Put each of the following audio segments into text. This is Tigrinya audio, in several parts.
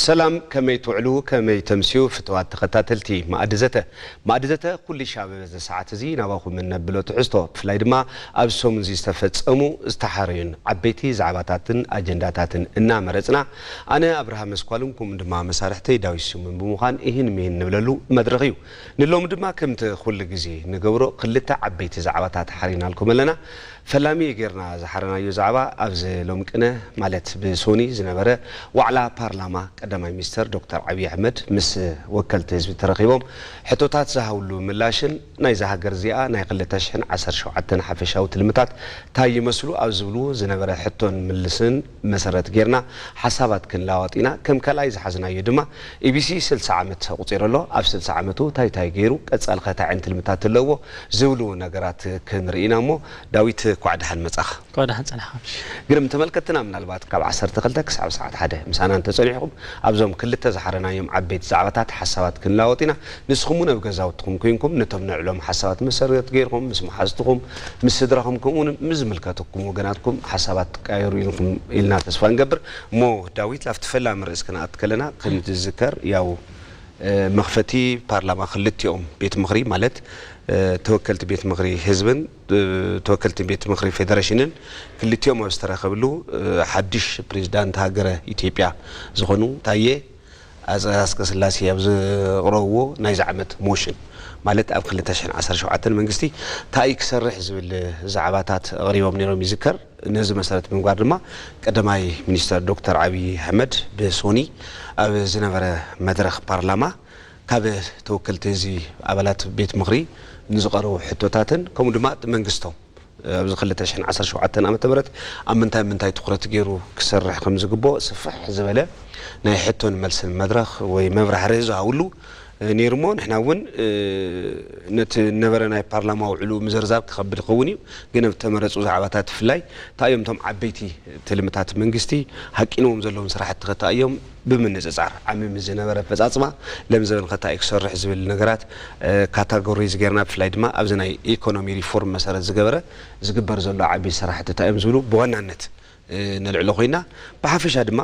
ሰላም፣ ከመይ ትውዕሉ፣ ከመይ ተምስዩ ፍትዋት ተኸታተልቲ መኣዲ ዘተ። መኣዲ ዘተ ኩሉ ሻብ በዚ ሰዓት እዚ ናባኹም እነብሎ ትሕዝቶ፣ ብፍላይ ድማ ኣብዚ ሰሙን እዚ ዝተፈጸሙ ዝተሓረዩን ዓበይቲ ዛዕባታትን ኣጀንዳታትን እናመረጽና፣ ኣነ ኣብርሃም መስኳልን ከምኡ ድማ መሳርሕተይ ዳዊት ስዩምን ብምዃን እሂን ምሂን ንብለሉ መድረኽ እዩ። ንሎሚ ድማ ከምቲ ኩሉ ግዜ ንገብሮ ክልተ ዓበይቲ ዛዕባታት ሓሪናልኩም ኣለና። ፈላሚ ጌርና ዝሓረናዮ ዛዕባ ኣብዚ ሎሚ ቅነ ማለት ብሶኒ ዝነበረ ዋዕላ ፓርላማ ቀዳማይ ሚኒስተር ዶክተር ዓብዪ ኣሕመድ ምስ ወከልቲ ህዝቢ ተረኺቦም ሕቶታት ዝሃብሉ ምላሽን ናይዛ ሃገር እዚኣ ናይ ክልተ ሽሕን ዓሰርተ ሸውዓተን ሓፈሻዊ ትልምታት እንታይ ይመስሉ ኣብ ዝብሉ ዝነበረ ሕቶን ምልስን መሰረት ጌርና ሓሳባት ክንለዋወጥ ኢና። ከም ካልኣይ ዝሓዝናዮ ድማ ኢቢሲ ስልሳ ዓመት ኣቑጺሩ ኣሎ። ኣብ ስልሳ ዓመቱ እንታይ እንታይ ገይሩ፣ ቀጻልኸ እንታይ ዓይነት ትልምታት ኣለዎ ዝብሉ ነገራት ክንርኢ ኢና እሞ ዳዊት፣ ኳዕ ደሓን መጻኻ። ኳዕ ደሓን ጸናሕካ። ግርም ተመልከትና፣ ምናልባት ካብ ዓሰርተ ክልተ ክሳብ ሰዓት ሓደ ምሳና እንተጸኒሕኩም ኣብዞም ክልተ ዝሓረናዮም ዓበይቲ ዛዕባታት ሓሳባት ክንለዋወጥ ኢና። ንስኹም እውን ኣብ ገዛውትኹም ኮይንኩም ነቶም ነዕሎም ሓሳባት መሰረት ገይርኩም ምስ መሓዝትኹም፣ ምስ ስድራኹም፣ ከምኡ እውን ምስ ዝምልከተኩም ወገናትኩም ሓሳባት ትቀያየሩ ኢልኩም ኢልና ተስፋ ንገብር። እሞ ዳዊት፣ ላብቲ ፈላሚ ርእስ ክንኣት ከለና ከም ዝዝከር ያው መኽፈቲ ፓርላማ ክልቲኦም ቤት ምኽሪ ማለት ተወከልቲ ቤት ምኽሪ ህዝብን ተወከልቲ ቤት ምኽሪ ፌደሬሽንን ክልቲኦም ኣብ ዝተረኸብሉ ሓድሽ ፕሬዚዳንት ሃገረ ኢትዮጵያ ዝኾኑ ታየ ኣጽቀስላሴ ኣብ ዘቕረብዎ ናይዚ ዓመት ሞሽን ማለት ኣብ ክልተ ሽሕን ዓሰርተ ሸውዓተን መንግስቲ እንታይ ክሰርሕ ዝብል ዛዕባታት ኣቕሪቦም ነይሮም ይዝከር። ነዚ መሰረት ብምግባር ድማ ቀዳማይ ሚኒስተር ዶክተር ዓብዪ ኣሕመድ ብሶኒ ኣብ ዝነበረ መድረኽ ፓርላማ ካብ ተወከልቲ እዚ ኣባላት ቤት ምኽሪ ንዝቐረቡ ሕቶታትን ከምኡ ድማ እቲ መንግስቶም ኣብዚ ክልተ ሽሕን ዓሰርተ ሸውዓተን ዓመተ ምህረት ኣብ ምንታይ ምንታይ ትኹረት ገይሩ ክሰርሕ ከም ዝግብኦ ስፍሕ ዝበለ ናይ ሕቶን መልስን መድረኽ ወይ መብራህርሂ ዝሃብሉ ነይሩ እሞ ንሕና እውን ነቲ ነበረ ናይ ፓርላማ ውዕሉ ምዘርዛብ ክኸብድ ይኸውን እዩ። ግን ኣብ ተመረፁ ዛዕባታት ብፍላይ እንታይ እዮም እቶም ዓበይቲ ትልምታት መንግስቲ ሃቂንዎም ዘለዎም ስራሕቲ ከ እንታይ እዮም ብምንፅፃር ዓሚ ምስ ዝነበረ ኣፈፃፅማ ለምዘበን ከ እንታይ እዩ ክሰርሕ ዝብል ነገራት ካታጎሪዝ ጌርና ብፍላይ ድማ ኣብዚ ናይ ኢኮኖሚ ሪፎርም መሰረት ዝገበረ ዝግበር ዘሎ ዓበይቲ ስራሕቲ እንታይ እዮም ዝብሉ ብዋናነት ነልዕሎ ኮይና ብሓፈሻ ድማ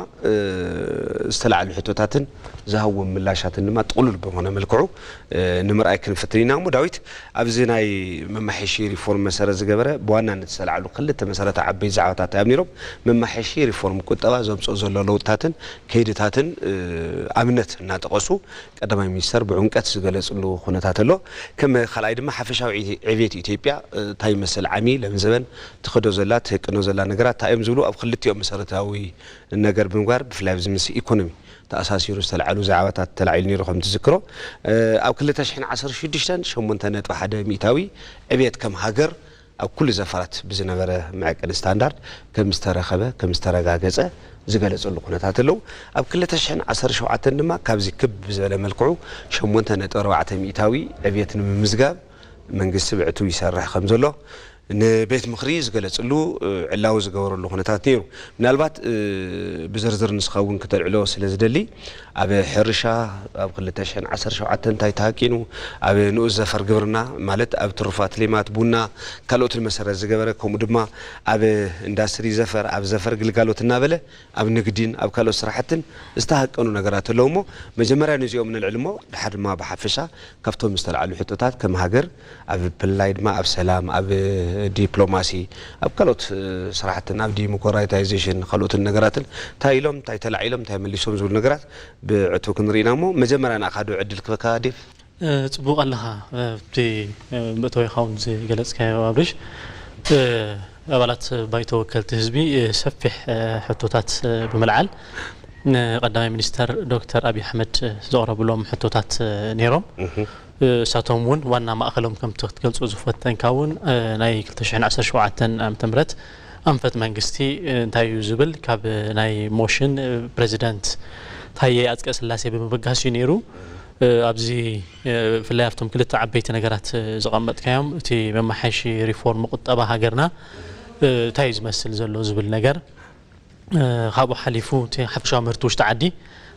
ዝተላዕሉ ሕቶታትን ዝሃብዎም ምላሻትን ድማ ጥቕሉል ብኾነ መልክዑ ንምርኣይ ክንፍትን ኢና እሞ ዳዊት ኣብዚ ናይ መማሓየሺ ሪፎርም መሰረት ዝገበረ ብዋናነት ዝተላዕሉ ክልተ መሰረታዊ ዓበይቲ ዛዕባታት እዮም ነይሮም። መማሓየሺ ሪፎርም ቁጠባ ዘምፅኦ ዘሎ ለውጥታትን ከይድታትን ኣብነት እናጠቐሱ ቀዳማይ ሚኒስተር ብዕምቀት ዝገለፅሉ ኩነታት ኣሎ። ከም ካልኣይ ድማ ሓፈሻዊ ዕቤት ኢትዮጵያ እንታይ ይመስል ዓሚ ለምዘበን ትኸዶ ዘላ ትህቅኖ ዘላ ነገራት እንታይ እዮም ዝብሉ ኣብ ክልቲኦም መሰረታዊ ነገር ብምግባር ብፍላይ ኣብዚ ምስ ኢኮኖሚ ተኣሳሲሩ ዝተላዕሉ ዛዕባታት ተላዒሉ ነይሩ ከም ትዝክሮ ኣብ ክልተ ሽሕን ዓሰርተ ሽዱሽተን ሸሞንተ ነጥቢ ሓደ ሚእታዊ ዕብየት ከም ሃገር ኣብ ኩሉ ዘፈራት ብዝነበረ መዐቀኒ ስታንዳርድ ከም ዝተረኸበ ከም ዝተረጋገጸ ዝገለጸሉ ኩነታት ኣለዉ። ኣብ ክልተ ሽሕን ዓሰርተ ሸውዓተን ድማ ካብዚ ክብ ብዝበለ መልክዑ ሸሞንተ ነጥቢ ኣርባዕተ ሚእታዊ ዕብየት ንምምዝጋብ መንግስቲ ብዕቱብ ይሰርሕ ከም ዘሎ ንቤት ምኽሪ ዝገለጽሉ ዕላዊ ዝገበረሉ ኩነታት ነይሩ። ምናልባት ብዝርዝር ንስኻ እውን ክተልዕሎ ስለ ዝደሊ ኣብ ሕርሻ ኣብ ክልተ ሽሕን ዓሰርተ ሸውዓተን እንታይ ተሃቂኑ ኣብ ንኡስ ዘፈር ግብርና ማለት ኣብ ትሩፋት ሌማት ቡና ካልኦትን መሰረት ዝገበረ ከምኡ ድማ ኣብ ኢንዳስትሪ ዘፈር ኣብ ዘፈር ግልጋሎት እናበለ ኣብ ንግዲን ኣብ ካልኦት ስራሕትን ዝተሃቀኑ ነገራት ኣለዉ እሞ መጀመርያ ነዚኦም ንልዕል እሞ ድሓር ድማ ብሓፈሻ ካብቶም ዝተላዕሉ ሕቶታት ከም ሃገር ኣብ ብፍላይ ድማ ኣብ ሰላም ኣብ ዲፕሎማሲ ኣብ ካልኦት ስራሕትን ኣብ ዲሞክራታይዜሽን ካልኦትን ነገራትን እንታይ ኢሎም እንታይ ተላዒሎም እንታይ መሊሶም ዝብሉ ነገራት ብዕቱ ክንርኢና እሞ መጀመርያ ንኣኻ ዶ ዕድል ክበካ ዴፍ። ጽቡቕ ኣለኻ። ኣብቲ መእተዊኻ እውን ዝገለጽካዮ ኣብርሽ ኣባላት ባይቶ ወከልቲ ህዝቢ ሰፊሕ ሕቶታት ብምልዓል ንቀዳማይ ሚኒስተር ዶክተር ኣብይ ኣሕመድ ዘቕረብሎም ሕቶታት ነይሮም። እሳቶም እውን ዋና ማእኸሎም ከምቲ ክትገልጾ ዝፈተንካ እውን ናይ ክልተ ሽሕን ዓሰርተ ሸውዓተን ዓመተ ምህረት ኣንፈት መንግስቲ እንታይ እዩ ዝብል ካብ ናይ ሞሽን ፕሬዚደንት ታየ ኣፅቀ ስላሴ ብምብጋስ እዩ ነይሩ። ኣብዚ ብፍላይ ኣብቶም ክልተ ዓበይቲ ነገራት ዘቐመጥካዮም እቲ መማሓየሺ ሪፎርም ቁጠባ ሃገርና እንታይ እዩ ዝመስል ዘሎ ዝብል ነገር ካብኡ ሓሊፉ እቲ ሓፈሻዊ ምህርቲ ውሽጢ ዓዲ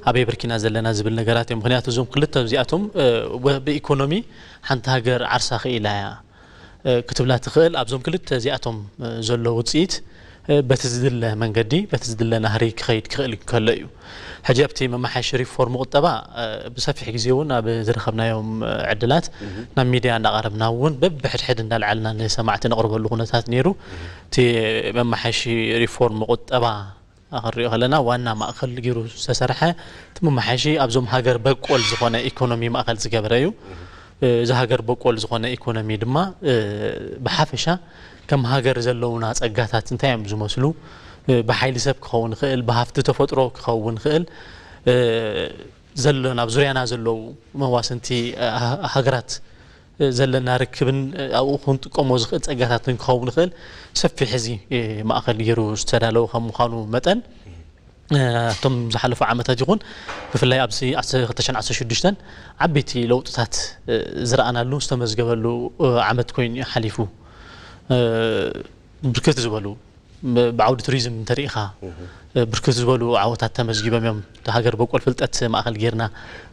ኣበይ ብርኪና ዘለና ዝብል ነገራት እዮም። ምክንያቱ እዞም ክልተ እዚኣቶም ብኢኮኖሚ ሓንቲ ሃገር ዓርሳ ክኢላ እያ ክትብላ ትኽእል። ኣብዞም ክልተ እዚኣቶም ዘሎ ውፅኢት በቲ ዝድለ መንገዲ በቲ ዝድለ ናህሪ ክኸይድ ክኽእል ከሎ እዩ። ሕጂ ኣብቲ መመሓየሺ ሪፎርም ቁጠባ ብሰፊሕ ግዜ እውን ኣብ ዝረኸብናዮም ዕድላት ናብ ሚድያ እንዳቐረብና እውን በብሕድሕድ እንዳልዓልና ንሰማዕቲ ነቕርበሉ ኩነታት ነይሩ። እቲ መመሓየሺ ሪፎርም ቁጠባ ክንሪኦ ከለና ዋና ማእኸል ገይሩ ዝተሰርሐ እቲ መመሓየሺ ኣብዞም ሃገር በቆል ዝኾነ ኢኮኖሚ ማእኸል ዝገበረ እዩ። እዚ ሃገር በቆል ዝኾነ ኢኮኖሚ ድማ ብሓፈሻ ከም ሃገር ዘለውና ፀጋታት እንታይ እዮም ዝመስሉ፣ ብሓይሊ ሰብ ክኸውን ይኽእል፣ ብሃፍቲ ተፈጥሮ ክኸውን ይኽእል፣ ዘሎና ኣብ ዙርያና ዘለዉ መዋስንቲ ሃገራት ዘለና ርክብን ኣብኡ ክንጥቀሞ ዝኽእል ፀጋታትን ክኸውን ይኽእል ሰፊሕ እዚ ማእኸል ገይሩ ዝተዳለወ ከም ምዃኑ መጠን እቶም ዝሓለፉ ዓመታት ይኹን ብፍላይ ኣብዚ ክልተ ሽሕን ዓሰርተ ሽዱሽተን ዓበይቲ ለውጥታት ዝረኣናሉ ዝተመዝገበሉ ዓመት ኮይኑ እዩ ሓሊፉ። ብርክት ዝበሉ ብዓውዲ ቱሪዝም እንተሪኢኻ ብርክት ዝበሉ ዓወታት ተመዝጊቦም እዮም። እቲ ሃገር በቆል ፍልጠት ማእኸል ጌርና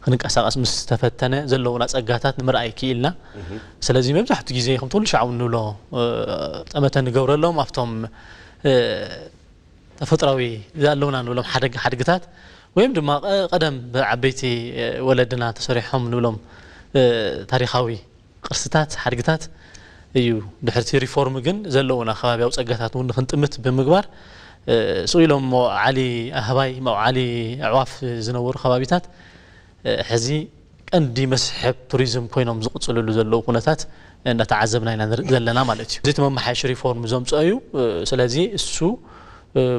ክንንቀሳቐስ ምስ ተፈተነ ዘለውና ፀጋታት ንምርኣይ ክኢልና። ስለዚ መብዛሕትኡ ግዜ ከምቲ ኩሉ ሻዕ ንብሎ ጠመተ ንገብረሎም ኣብቶም ተፈጥራዊ ዘለውና ንብሎም ሓደግ ሓድግታት ወይም ድማ ቀደም ብዓበይቲ ወለድና ተሰሪሖም ንብሎም ታሪኻዊ ቅርስታት ሓድግታት እዩ። ድሕርቲ ሪፎርም ግን ዘለውና ከባቢያዊ ፀጋታት እውን ንክንጥምት ብምግባር ስቕ ኢሎም መውዓሊ ኣህባይ መውዓሊ ኣዕዋፍ ዝነበሩ ከባቢታት ሕዚ ቀንዲ መስሕብ ቱሪዝም ኮይኖም ዝቕፅልሉ ዘለዉ ኩነታት እንዳተዓዘብና ኢና ዘለና ማለት እዩ። እዚ እቲ መመሓየሺ ሪፎርም ዘምፅኦ እዩ። ስለዚ እሱ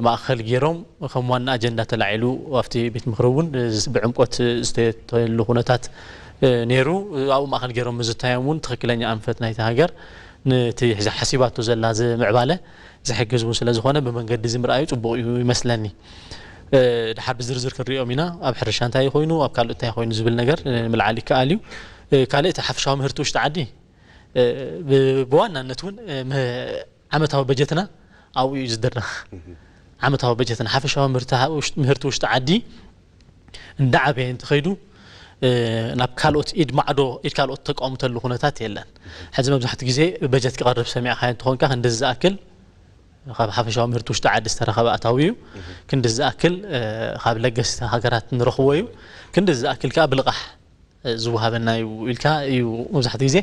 ማእኸል ገይሮም ከም ዋና ኣጀንዳ ተላዒሉ ኣብቲ ቤት ምኽሪ እውን ብዕምቆት ዝተየተሉ ኩነታት ነይሩ። ኣብኡ ማእኸል ገይሮም ምዝታዮም እውን ትኽክለኛ ኣንፈት ናይቲ ሃገር ነቲ ሓሲባቶ ዘላ ዝምዕባለ ዝሕግዝ እውን ስለ ዝኾነ ብመንገዲ እዚ ምርኣዩ ፅቡቕ እዩ ይመስለኒ። ድሓር ብዝርዝር ክንሪኦም ኢና። ኣብ ሕርሻ እንታይ ኮይኑ ኣብ ካልእ እንታይ ኮይኑ ዝብል ነገር ምልዓል ይከኣል እዩ። ካልእ እቲ ሓፈሻዊ ምህርቲ ውሽጢ ዓዲ ብዋናነት እውን ዓመታዊ በጀትና ኣብኡ እዩ ዝድረኽ። ዓመታዊ በጀትና ሓፈሻዊ ምህርቲ ውሽጢ ዓዲ እንዳዓበየ እንትኸይዱ ናብ ካልኦት ኢድ ማዕዶ ኢድ ካልኦት ተቋምተሉ ኩነታት የለን። ሕዚ መብዛሕትኡ ግዜ በጀት ክቐርብ ሰሚዕካ እንትኾንካ ክንዲ ዝኣክል ካብ ሓፈሻዊ ምህርቲ ውሽጢ ዓዲ ዝተረኸበ ኣታዊ እዩ። ክንዲ ዝኣክል ካብ ለገስቲ ሃገራት ንረኽቦ እዩ። ክንዲ ዝኣክል ከዓ ብልቓሕ ዝወሃበና እዩ ኢልካ እዩ መብዛሕትኡ ግዜ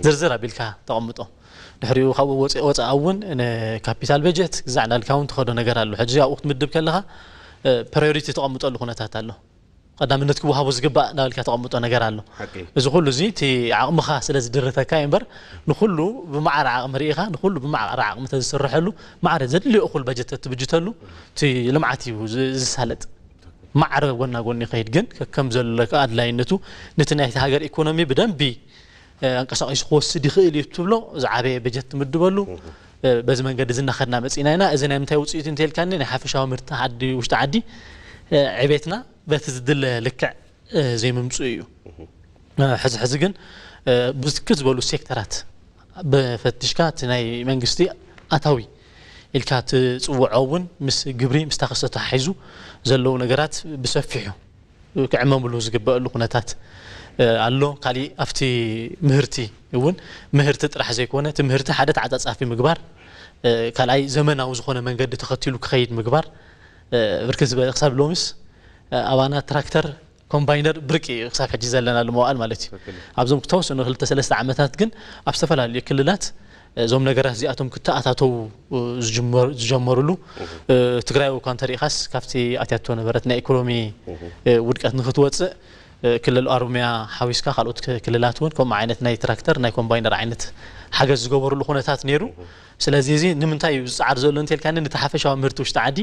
ዝርዝር ኣቢልካ ተቐምጦ። ድሕሪኡ ካብኡ ወፃእ እውን ንካፒታል በጀት ግዛዕ እንዳልካ እውን ትኸዶ ነገር ኣሎ። ሕዚ ኣብኡ ክትምድብ ከለኻ ፕራዮሪቲ ተቐምጠሉ ኩነታት ኣሎ። ቀዳምነት ክወሃቦ ዝግባእ እንዳበልካ ተቐምጦ ነገር ኣሎ። እዚ ኩሉ እዚ እቲ ዓቕምኻ ስለ ዝድርተካ እዩ እምበር ንኩሉ ብማዕረ ዓቕሚ ርኢኻ ንኩሉ ብማዕረ ዓቕሚ ተዝስርሐሉ ማዕረ ዘድልዮ እኹል በጀት ተትብጅተሉ እቲ ልምዓት እዩ ዝሳለጥ። ማዕረ ጎና ጎኒ ይኸይድ ግን ከም ዘሎ ኣድላይነቱ ነቲ ናይቲ ሃገር ኢኮኖሚ ብደንቢ ኣንቀሳቒሱ ክወስድ ይኽእል እዩ ትብሎ ዝዓበየ በጀት ትምድበሉ። በዚ መንገዲ እዚ እናኸድና መፂእና ኢና። እዚ ናይ ምንታይ ውፅኢት እንተልካኒ ናይ ሓፈሻዊ ምህርቲ ዓዲ ውሽጢ ዓዲ ዕቤትና በቲ ዝድለ ልክዕ ዘይምምፅኡ እዩ። ሕዚ ሕዚ ግን ብዝክት ዝበሉ ሴክተራት ብፈትሽካ እቲ ናይ መንግስቲ ኣታዊ ኢልካ ትፅውዖ እውን ምስ ግብሪ ምስታ ክስተ ተሓሒዙ ዘለዉ ነገራት ብሰፊሑ ክዕመምሉ ዝግበአሉ ኩነታት ኣሎ። ካሊእ ኣብቲ ምህርቲ እውን ምህርቲ ጥራሕ ዘይኮነ እቲ ምህርቲ ሓደ ተዓፃፃፊ ምግባር ካልኣይ ዘመናዊ ዝኾነ መንገዲ ተኸቲሉ ክኸይድ ምግባር ብርክት ዝበለ ክሳብ ሎምስ ኣባና ትራክተር ኮምባይነር ብርቂ እዩ ክሳብ ሕጂ ዘለናሉ መዋእል ማለት እዩ። ኣብዞም ክተወሰኑ ክልተ ሰለስተ ዓመታት ግን ኣብ ዝተፈላለዩ ክልላት እዞም ነገራት እዚኣቶም ክተኣታተው ዝጀመሩሉ ትግራይ እኳ እንተሪኢኻስ ካብቲ ኣትያቶ ነበረት ናይ ኢኮኖሚ ውድቀት ንክትወፅእ ክልል ኦሮሚያ ሓዊስካ ካልኦት ክልላት እውን ከምኡ ዓይነት ናይ ትራክተር ናይ ኮምባይነር ዓይነት ሓገዝ ዝገበሩሉ ኩነታት ነይሩ። ስለዚ እዚ ንምንታይ እዩ ዝፀዓር ዘሎ እንተልካኒ ነቲ ሓፈሻዊ ምህርቲ ውሽጢ ዓዲ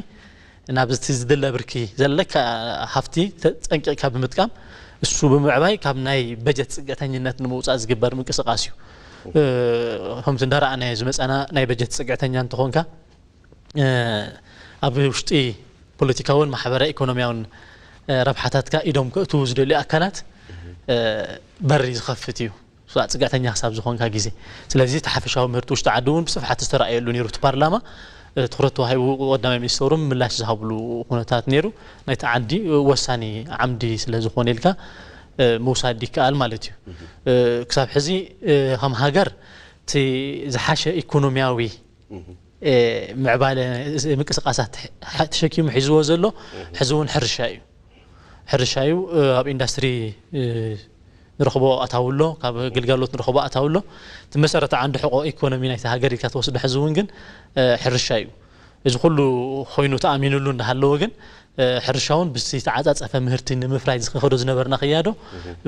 ናብቲ ዝድለ ብርኪ ዘለካ ሃፍቲ ፀንቂቕካ ብምጥቃም እሱ ብምዕባይ ካብ ናይ በጀት ፅግዕተኝነት ንምውፃእ ዝግበር ምንቅስቃስ እዩ። ከምቲ እንዳረኣናዮ ዝመፀና ናይ በጀት ፅግዕተኛ እንተኾንካ ኣብ ውሽጢ ፖለቲካውን ማሕበረ ኢኮኖሚያውን ረብሓታትካ ኢዶም ክእትዉ ዝደልዩ ኣካላት በሪ ዝኸፍት እዩ። ስዋእ ፅግዕተኛ ክሳብ ዝኾንካ ግዜ። ስለዚ እቲ ሓፈሻዊ ምህርቲ ውሽጢ ዓዲ እውን ብስፍሓት ዝተረኣየሉ ነይሩ። እቲ ፓርላማ ትኹረት ተዋሂቡ ቀዳማይ ሚኒስተሩ ምላሽ ዝሃብሉ ኩነታት ነይሩ። ናይቲ ዓዲ ወሳኒ ዓምዲ ስለ ዝኾነ ኢልካ ምውሳድ ይከኣል ማለት እዩ። ክሳብ ሕዚ ከም ሃገር እቲ ዝሓሸ ኢኮኖሚያዊ ምዕባለ ምንቅስቃሳት ተሸኪሙ ሒዝዎ ዘሎ ሕዚ እውን ሕርሻ እዩ። ሕርሻ እዩ። ኣብ ኢንዳስትሪ ንረኽቦ ኣታዊ ኣሎ፣ ካብ ግልጋሎት ንረኽቦ ኣታዊ ኣሎ። እቲ መሰረታዊ ዓንዲ ሕቆ ኢኮኖሚ ናይቲ ሃገር ኢልካ ትወስዶ ሕዚ እውን ግን ሕርሻ እዩ። እዚ ኩሉ ኮይኑ ተኣሚኑሉ እንዳሃለወ ግን ሕርሻ እውን ብዝተዓፃፀፈ ምህርቲ ንምፍራይ ዝኸዶ ዝነበርና ክያዶ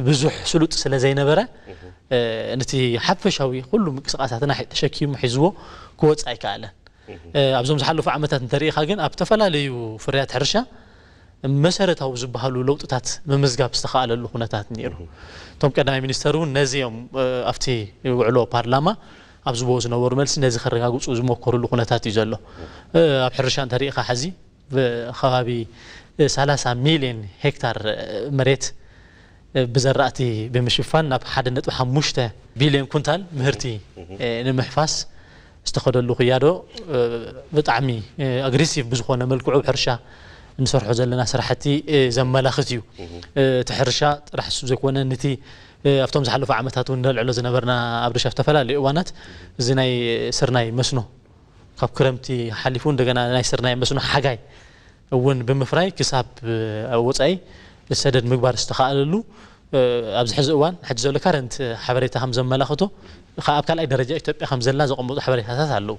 ብዙሕ ስሉጥ ስለ ዘይነበረ ነቲ ሓፈሻዊ ኩሉ ምንቅስቃሳትና ተሸኪሙ ሒዝዎ ክወፅእ ኣይከኣለን። ኣብዞም ዝሓለፉ ዓመታት እንተሪኢኻ ግን ኣብ ዝተፈላለዩ ፍርያት ሕርሻ መሰረታዊ ዝበሃሉ ለውጥታት ምምዝጋብ ዝተኸኣለሉ ኩነታት ነይሩ። እቶም ቀዳማይ ሚኒስተር እውን ነዚ እዮም ኣብቲ ውዕሎ ፓርላማ ኣብ ዝቦ ዝነበሩ መልሲ ነዚ ከረጋግፁ ዝሞከሩሉ ኩነታት እዩ ዘሎ። ኣብ ሕርሻ እንተሪኢኻ ሕዚ ብከባቢ ሰላሳ ሚሊዮን ሄክታር መሬት ብዘራእቲ ብምሽፋን ናብ ሓደ ነጥቢ ሓሙሽተ ቢልዮን ኩንታል ምህርቲ ንምሕፋስ ዝተኸደሉ ክያዶ ብጣዕሚ ኣግሬሲቭ ብዝኾነ መልክዑ ሕርሻ እንሰርሖ ዘለና ስራሕቲ ዘመላኽት እዩ። እቲ ሕርሻ ጥራሕ እሱ ዘይኮነ ነቲ ኣብቶም ዝሓለፉ ዓመታት እውን ነልዕሎ ዝነበርና ኣብ ርሻ ዝተፈላለዩ እዋናት እዚ ናይ ስርናይ መስኖ ካብ ክረምቲ ሓሊፉ እንደገና ናይ ስርናይ መስኖ ሓጋይ እውን ብምፍራይ ክሳብ ወፃኢ ሰደድ ምግባር ዝተኸኣለሉ ኣብዚ ሕዚ እዋን ሕጂ ዘሎ ካረንት ሓበሬታ ከም ዘመላኽቶ ካብ ካልኣይ ደረጃ ኢትዮጵያ ከም ዘላ ዘቐመጡ ሓበሬታታት ኣለዉ።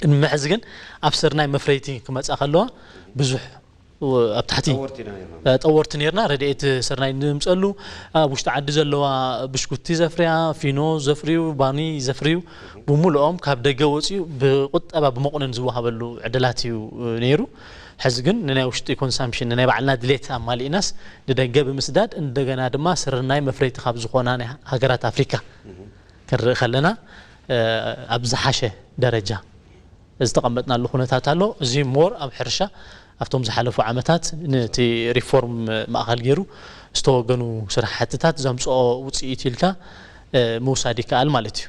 ቅድሚ ሕዚ ግን ኣብ ስርናይ መፍረይቲ ክመፃ ከለዋ ብዙሕ ኣብ ታሕቲ ጠወርቲ ነርና። ረድኤት ስርናይ ንምፀሉ ኣብ ውሽጢ ዓዲ ዘለዋ ብሽኩቲ ዘፍርያ፣ ፊኖ ዘፍርዩ፣ ባኒ ዘፍርዩ ብምልኦም ካብ ደገ ወፂኡ ብቁጠባ ብመቑነን ዝወሃበሉ ዕድላት እዩ ነይሩ። ሕዚ ግን ንናይ ውሽጢ ኮንሳምሽን ንናይ ባዕልና ድሌት ኣማሊእናስ ንደገ ብምስዳድ እንደገና ድማ ስርናይ መፍረይቲ ካብ ዝኾና ናይ ሃገራት ኣፍሪካ ክንርኢ ከለና ኣብ ዝሓሸ ደረጃ ዝተቐመጥናሉ ኩነታት ኣሎ። እዚ ሞር ኣብ ሕርሻ ኣብቶም ዝሓለፉ ዓመታት ነቲ ሪፎርም ማእኸል ገይሩ ዝተወገኑ ስራሕትታት ዘምፅኦ ውፅኢት ኢልካ ምውሳድ ይከኣል ማለት እዩ።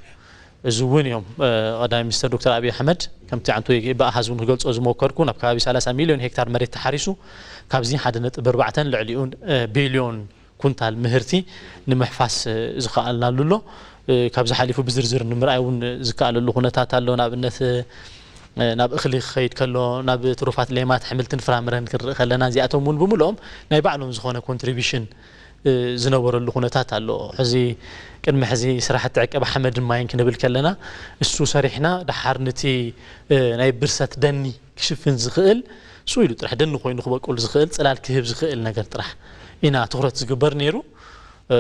እዚ እውን እዮም ቀዳማይ ሚኒስትር ዶክተር ኣብይ ኣሕመድ ከምቲ ዓንቶ ብኣሃዝ እውን ክገልፆ ዝሞከርኩ ናብ ከባቢ ሰላሳ ሚሊዮን ሄክታር መሬት ተሓሪሱ ካብዚ ሓደ ነጥቢ ኣርባዕተን ልዕሊኡ ቢሊዮን ኩንታል ምህርቲ ንምሕፋስ ዝኸኣልናሉ ኣሎ። ካብዚ ሓሊፉ ብዝርዝር ንምርኣይ እውን ዝከኣለሉ ኩነታት ኣሎ። ንኣብነት ናብ እኽሊ ክኸይድ ከሎ ናብ ትሩፋት ሌማት ኣሕምልትን ፍራምረን ክንርኢ ከለና እዚኣቶም እውን ብምልኦም ናይ ባዕሎም ዝኾነ ኮንትሪቢሽን ዝነበረሉ ኩነታት ኣሎ። ሕዚ ቅድሚ ሕዚ ስራሕቲ ዕቀባ ሓመድን ማይን ክንብል ከለና እሱ ሰሪሕና ደሓር ነቲ ናይ ብርሰት ደኒ ክሽፍን ዝኽእል ስኡ ኢሉ ጥራሕ ደኒ ኮይኑ ክበቁል ዝኽእል ፅላል ክህብ ዝኽእል ነገር ጥራሕ ኢና ትኹረት ዝግበር ነይሩ።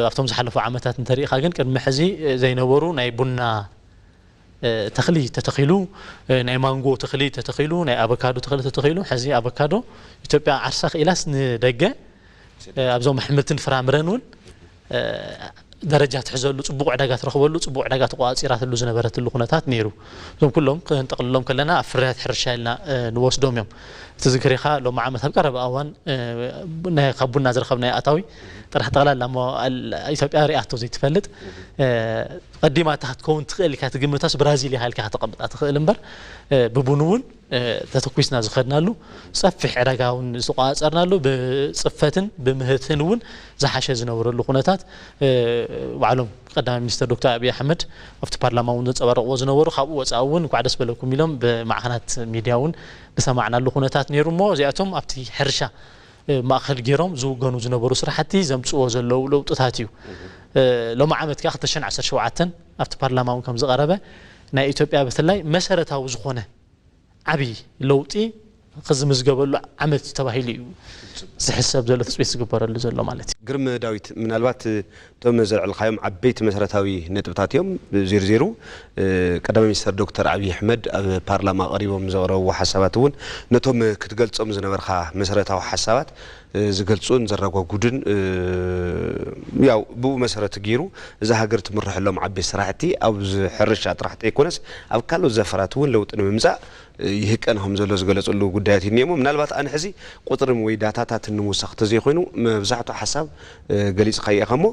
ኣብቶም ዝሓለፉ ዓመታት እንተሪኢኻ ግን ቅድሚ ሕዚ ዘይነበሩ ናይ ቡና ተኽሊ ተተኺሉ፣ ናይ ማንጎ ተኽሊ ተተኺሉ፣ ናይ ኣቮካዶ ተኽሊ ተተኺሉ፣ ሕዚ ኣቮካዶ ኢትዮጵያ ዓርሳ ክኢላስ ንደገ ኣብዞም ኣሕምልትን ፍራምረን እውን ደረጃ ትሕዘሉ፣ ፅቡቕ ዕዳጋ ትረኽበሉ፣ ፅቡቕ ዕዳጋ ተቋፂራትሉ ዝነበረትሉ ኩነታት ነይሩ። እዞም ኩሎም ክንጠቕልሎም ከለና ኣብ ፍርያት ሕርሻ ኢልና ንወስዶም እዮም። እቲ ዝክሪኻ ሎሚ ዓመት ኣብ ቀረባ እዋን ካብ ቡና ዝረኸብናዮ ኣታዊ ጥራሕ ጠቕላላ እሞ ኢትዮጵያ ሪኣቶ ዘይትፈልጥ ቀዲማታ ክትከውን ትኽእል ኢልካ ትግምታስ ብራዚል ኢኻ ኢልካ ከተቐምጣ ትኽእል እምበር ብቡን እውን ተተኩስና ዝኸድናሉ ሰፊሕ ዕዳጋ እውን ዝተቋፀርናሉ ብፅፈትን ብምህርትን እውን ዝሓሸ ዝነበረሉ ኩነታት ባዕሎም ቀዳማይ ሚኒስትር ዶክተር ኣብይ ኣሕመድ ኣብቲ ፓርላማ እውን ዘንፀባረቕዎ ዝነበሩ ካብኡ ወፃኢ እውን እንኳዕ ደስ በለኩም ኢሎም ብማዕኸናት ሚድያ እውን ዝሰማዕናሉ ኩነታት ነይሩ እሞ እዚኣቶም ኣብቲ ሕርሻ ማእኸል ገይሮም ዝውገኑ ዝነበሩ ስራሕቲ ዘምፅዎ ዘለዉ ለውጥታት እዩ። ሎሚ ዓመት ከዓ ክልተ ሽሕን ዓሰርተ ሸውዓተን ኣብቲ ፓርላማ እውን ከም ዝቐረበ ናይ ኢትዮጵያ ብፍላይ መሰረታዊ ዝኾነ ዓብዪ ለውጢ ክዝምዝገበሉ ዓመት ተባሂሉ እዩ ዝሕሰብ ዘሎ ትፅቢት ዝግበረሉ ዘሎ ማለት እዩ። ግርም ዳዊት፣ ምናልባት እቶም ዘልዕልካዮም ዓበይቲ መሰረታዊ ነጥብታት እዮም። ዜርዜሩ ቀዳማይ ሚኒስተር ዶክተር ኣብይ ኣሕመድ ኣብ ፓርላማ ቀሪቦም ዘቕረብዎ ሓሳባት እውን ነቶም ክትገልጾም ዝነበርካ መሰረታዊ ሓሳባት ዝገልጹን ዘረጓጉድን ያው ብኡ መሰረት ገይሩ እዛ ሃገር ትምርሐሎም ዓበይቲ ስራሕቲ ኣብ ሕርሻ ጥራሕ ተይኮነስ ኣብ ካልኦት ዘፈራት እውን ለውጢ ንምምፃእ ይህቀን ከም ዘሎ ዝገለፅሉ ጉዳያት እኒኦሞ። ምናልባት ኣነ ሕዚ ቁፅሪ ወይ ዳታታት ንምውሳኽ ተዘይኮይኑ መብዛሕቱ ሓሳብ ገሊፅካዮ ኢኻ እሞ፣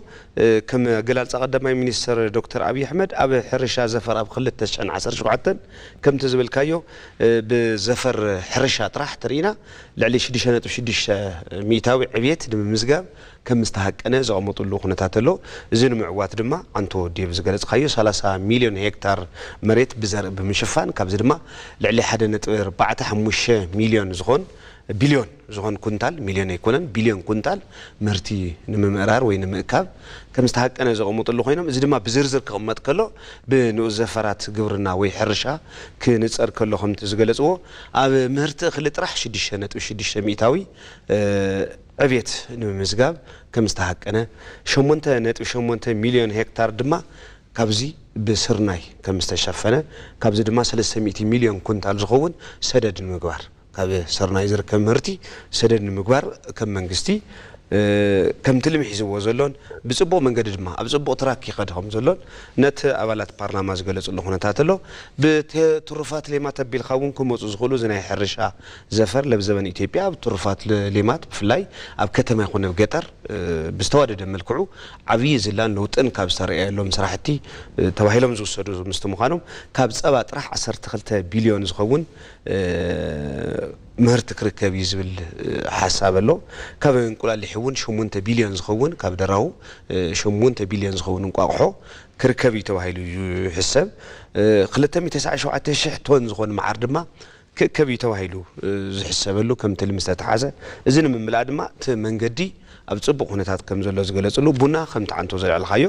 ከም ኣገላልፃ ቀዳማይ ሚኒስትር ዶክተር ኣብይ ኣሕመድ ኣብ ሕርሻ ዘፈር ኣብ ክልተ ሽሕን ዓሰርተ ሸውዓተን ከምቲ ዝበልካዮ ብዘፈር ሕርሻ ጥራሕ ተርኢና ልዕሊ ሽዱሽተ ነጥቢ ሽዱሽተ ሚእታዊ ዕብየት ንምምዝጋብ ከም ዝተሃቀነ ዘቐመጥሉ ኩነታት ኣሎ። እዚ ንምዕዋት ድማ ኣንቶ ዴቭ ዝገለፅካዮ ሰላሳ ሚልዮን ሄክታር መሬት ብዘርኢ ብምሽፋን ካብዚ ድማ ልዕሊ ሓደ ነጥቢ ኣርባዕተ ሓሙሽተ ሚልዮን ዝኾን ቢልዮን ዝኾን ኩንታል፣ ሚልዮን ኣይኮነን፣ ቢልዮን ኩንታል ምህርቲ ንምምእራር ወይ ንምእካብ ከም ዝተሃቀነ ዘቐመጥሉ ኮይኖም፣ እዚ ድማ ብዝርዝር ክቕመጥ ከሎ ብንኡስ ዘፈራት ግብርና ወይ ሕርሻ ክንጸር ከሎ ከምቲ ዝገለጽዎ ኣብ ምህርቲ እኽሊ ጥራሕ ሽዱሽተ ነጥቢ ሽዱሽተ ሚእታዊ ዕብየት ንምምዝጋብ ከም ዝተሃቀነ፣ ሸሞንተ ነጥቢ ሸሞንተ ሚልዮን ሄክታር ድማ ካብዚ ብስርናይ ከም ዝተሸፈነ፣ ካብዚ ድማ ሰለስተ ሚእቲ ሚልዮን ኩንታል ዝኸውን ሰደድ ንምግባር፣ ካብ ስርናይ ዝርከብ ምህርቲ ሰደድ ንምግባር ከም መንግስቲ ከም ትልሚ ሒዝዎ ዘሎን ብፅቡቕ መንገዲ ድማ ኣብ ፅቡቕ ትራክ ይኸድ ከም ዘሎን ነቲ ኣባላት ፓርላማ ዝገለፅሉ ኩነታት ኣሎ። ብትሩፋት ሌማት ኣቢልካ እውን ክመፁ ዝኽእሉ፣ እዚ ናይ ሕርሻ ዘፈር ለብዘበን ኢትዮጵያ ኣብ ትሩፋት ሌማት ብፍላይ ኣብ ከተማ ይኹን ኣብ ገጠር ብዝተዋደደ መልክዑ ዓብዪ ዝላን ለውጥን ካብ ዝተረኣየሎም ስራሕቲ ተባሂሎም ዝውሰዱ ምስቲ ምዃኖም ካብ ፀባ ጥራሕ ዓሰርተ ክልተ ቢልዮን ዝኸውን ምህርቲ ክርከብ እዩ ዝብል ሓሳብ ኣሎ። ካብ እንቁላሊሕ እውን ሸሞንተ ቢልዮን ዝኸውን፣ ካብ ደራሁ ሸሞንተ ቢልዮን ዝኸውን እንቋቑሖ ክርከብ እዩ ተባሂሉ እዩ ይሕሰብ። ክልተ ሚእቲ ተስዓን ሸውዓተን ሽሕ ቶን ዝኾን መዓር ድማ ክእከብ እዩ ተባሂሉ ዝሕሰበሉ ከም ትልሚ ዝተተሓዘ፣ እዚ ንምምላእ ድማ እቲ መንገዲ ኣብ ፅቡቕ ኩነታት ከም ዘሎ ዝገለፅሉ፣ ቡና ከምቲ ዓንቶ ዘልዕልካዮ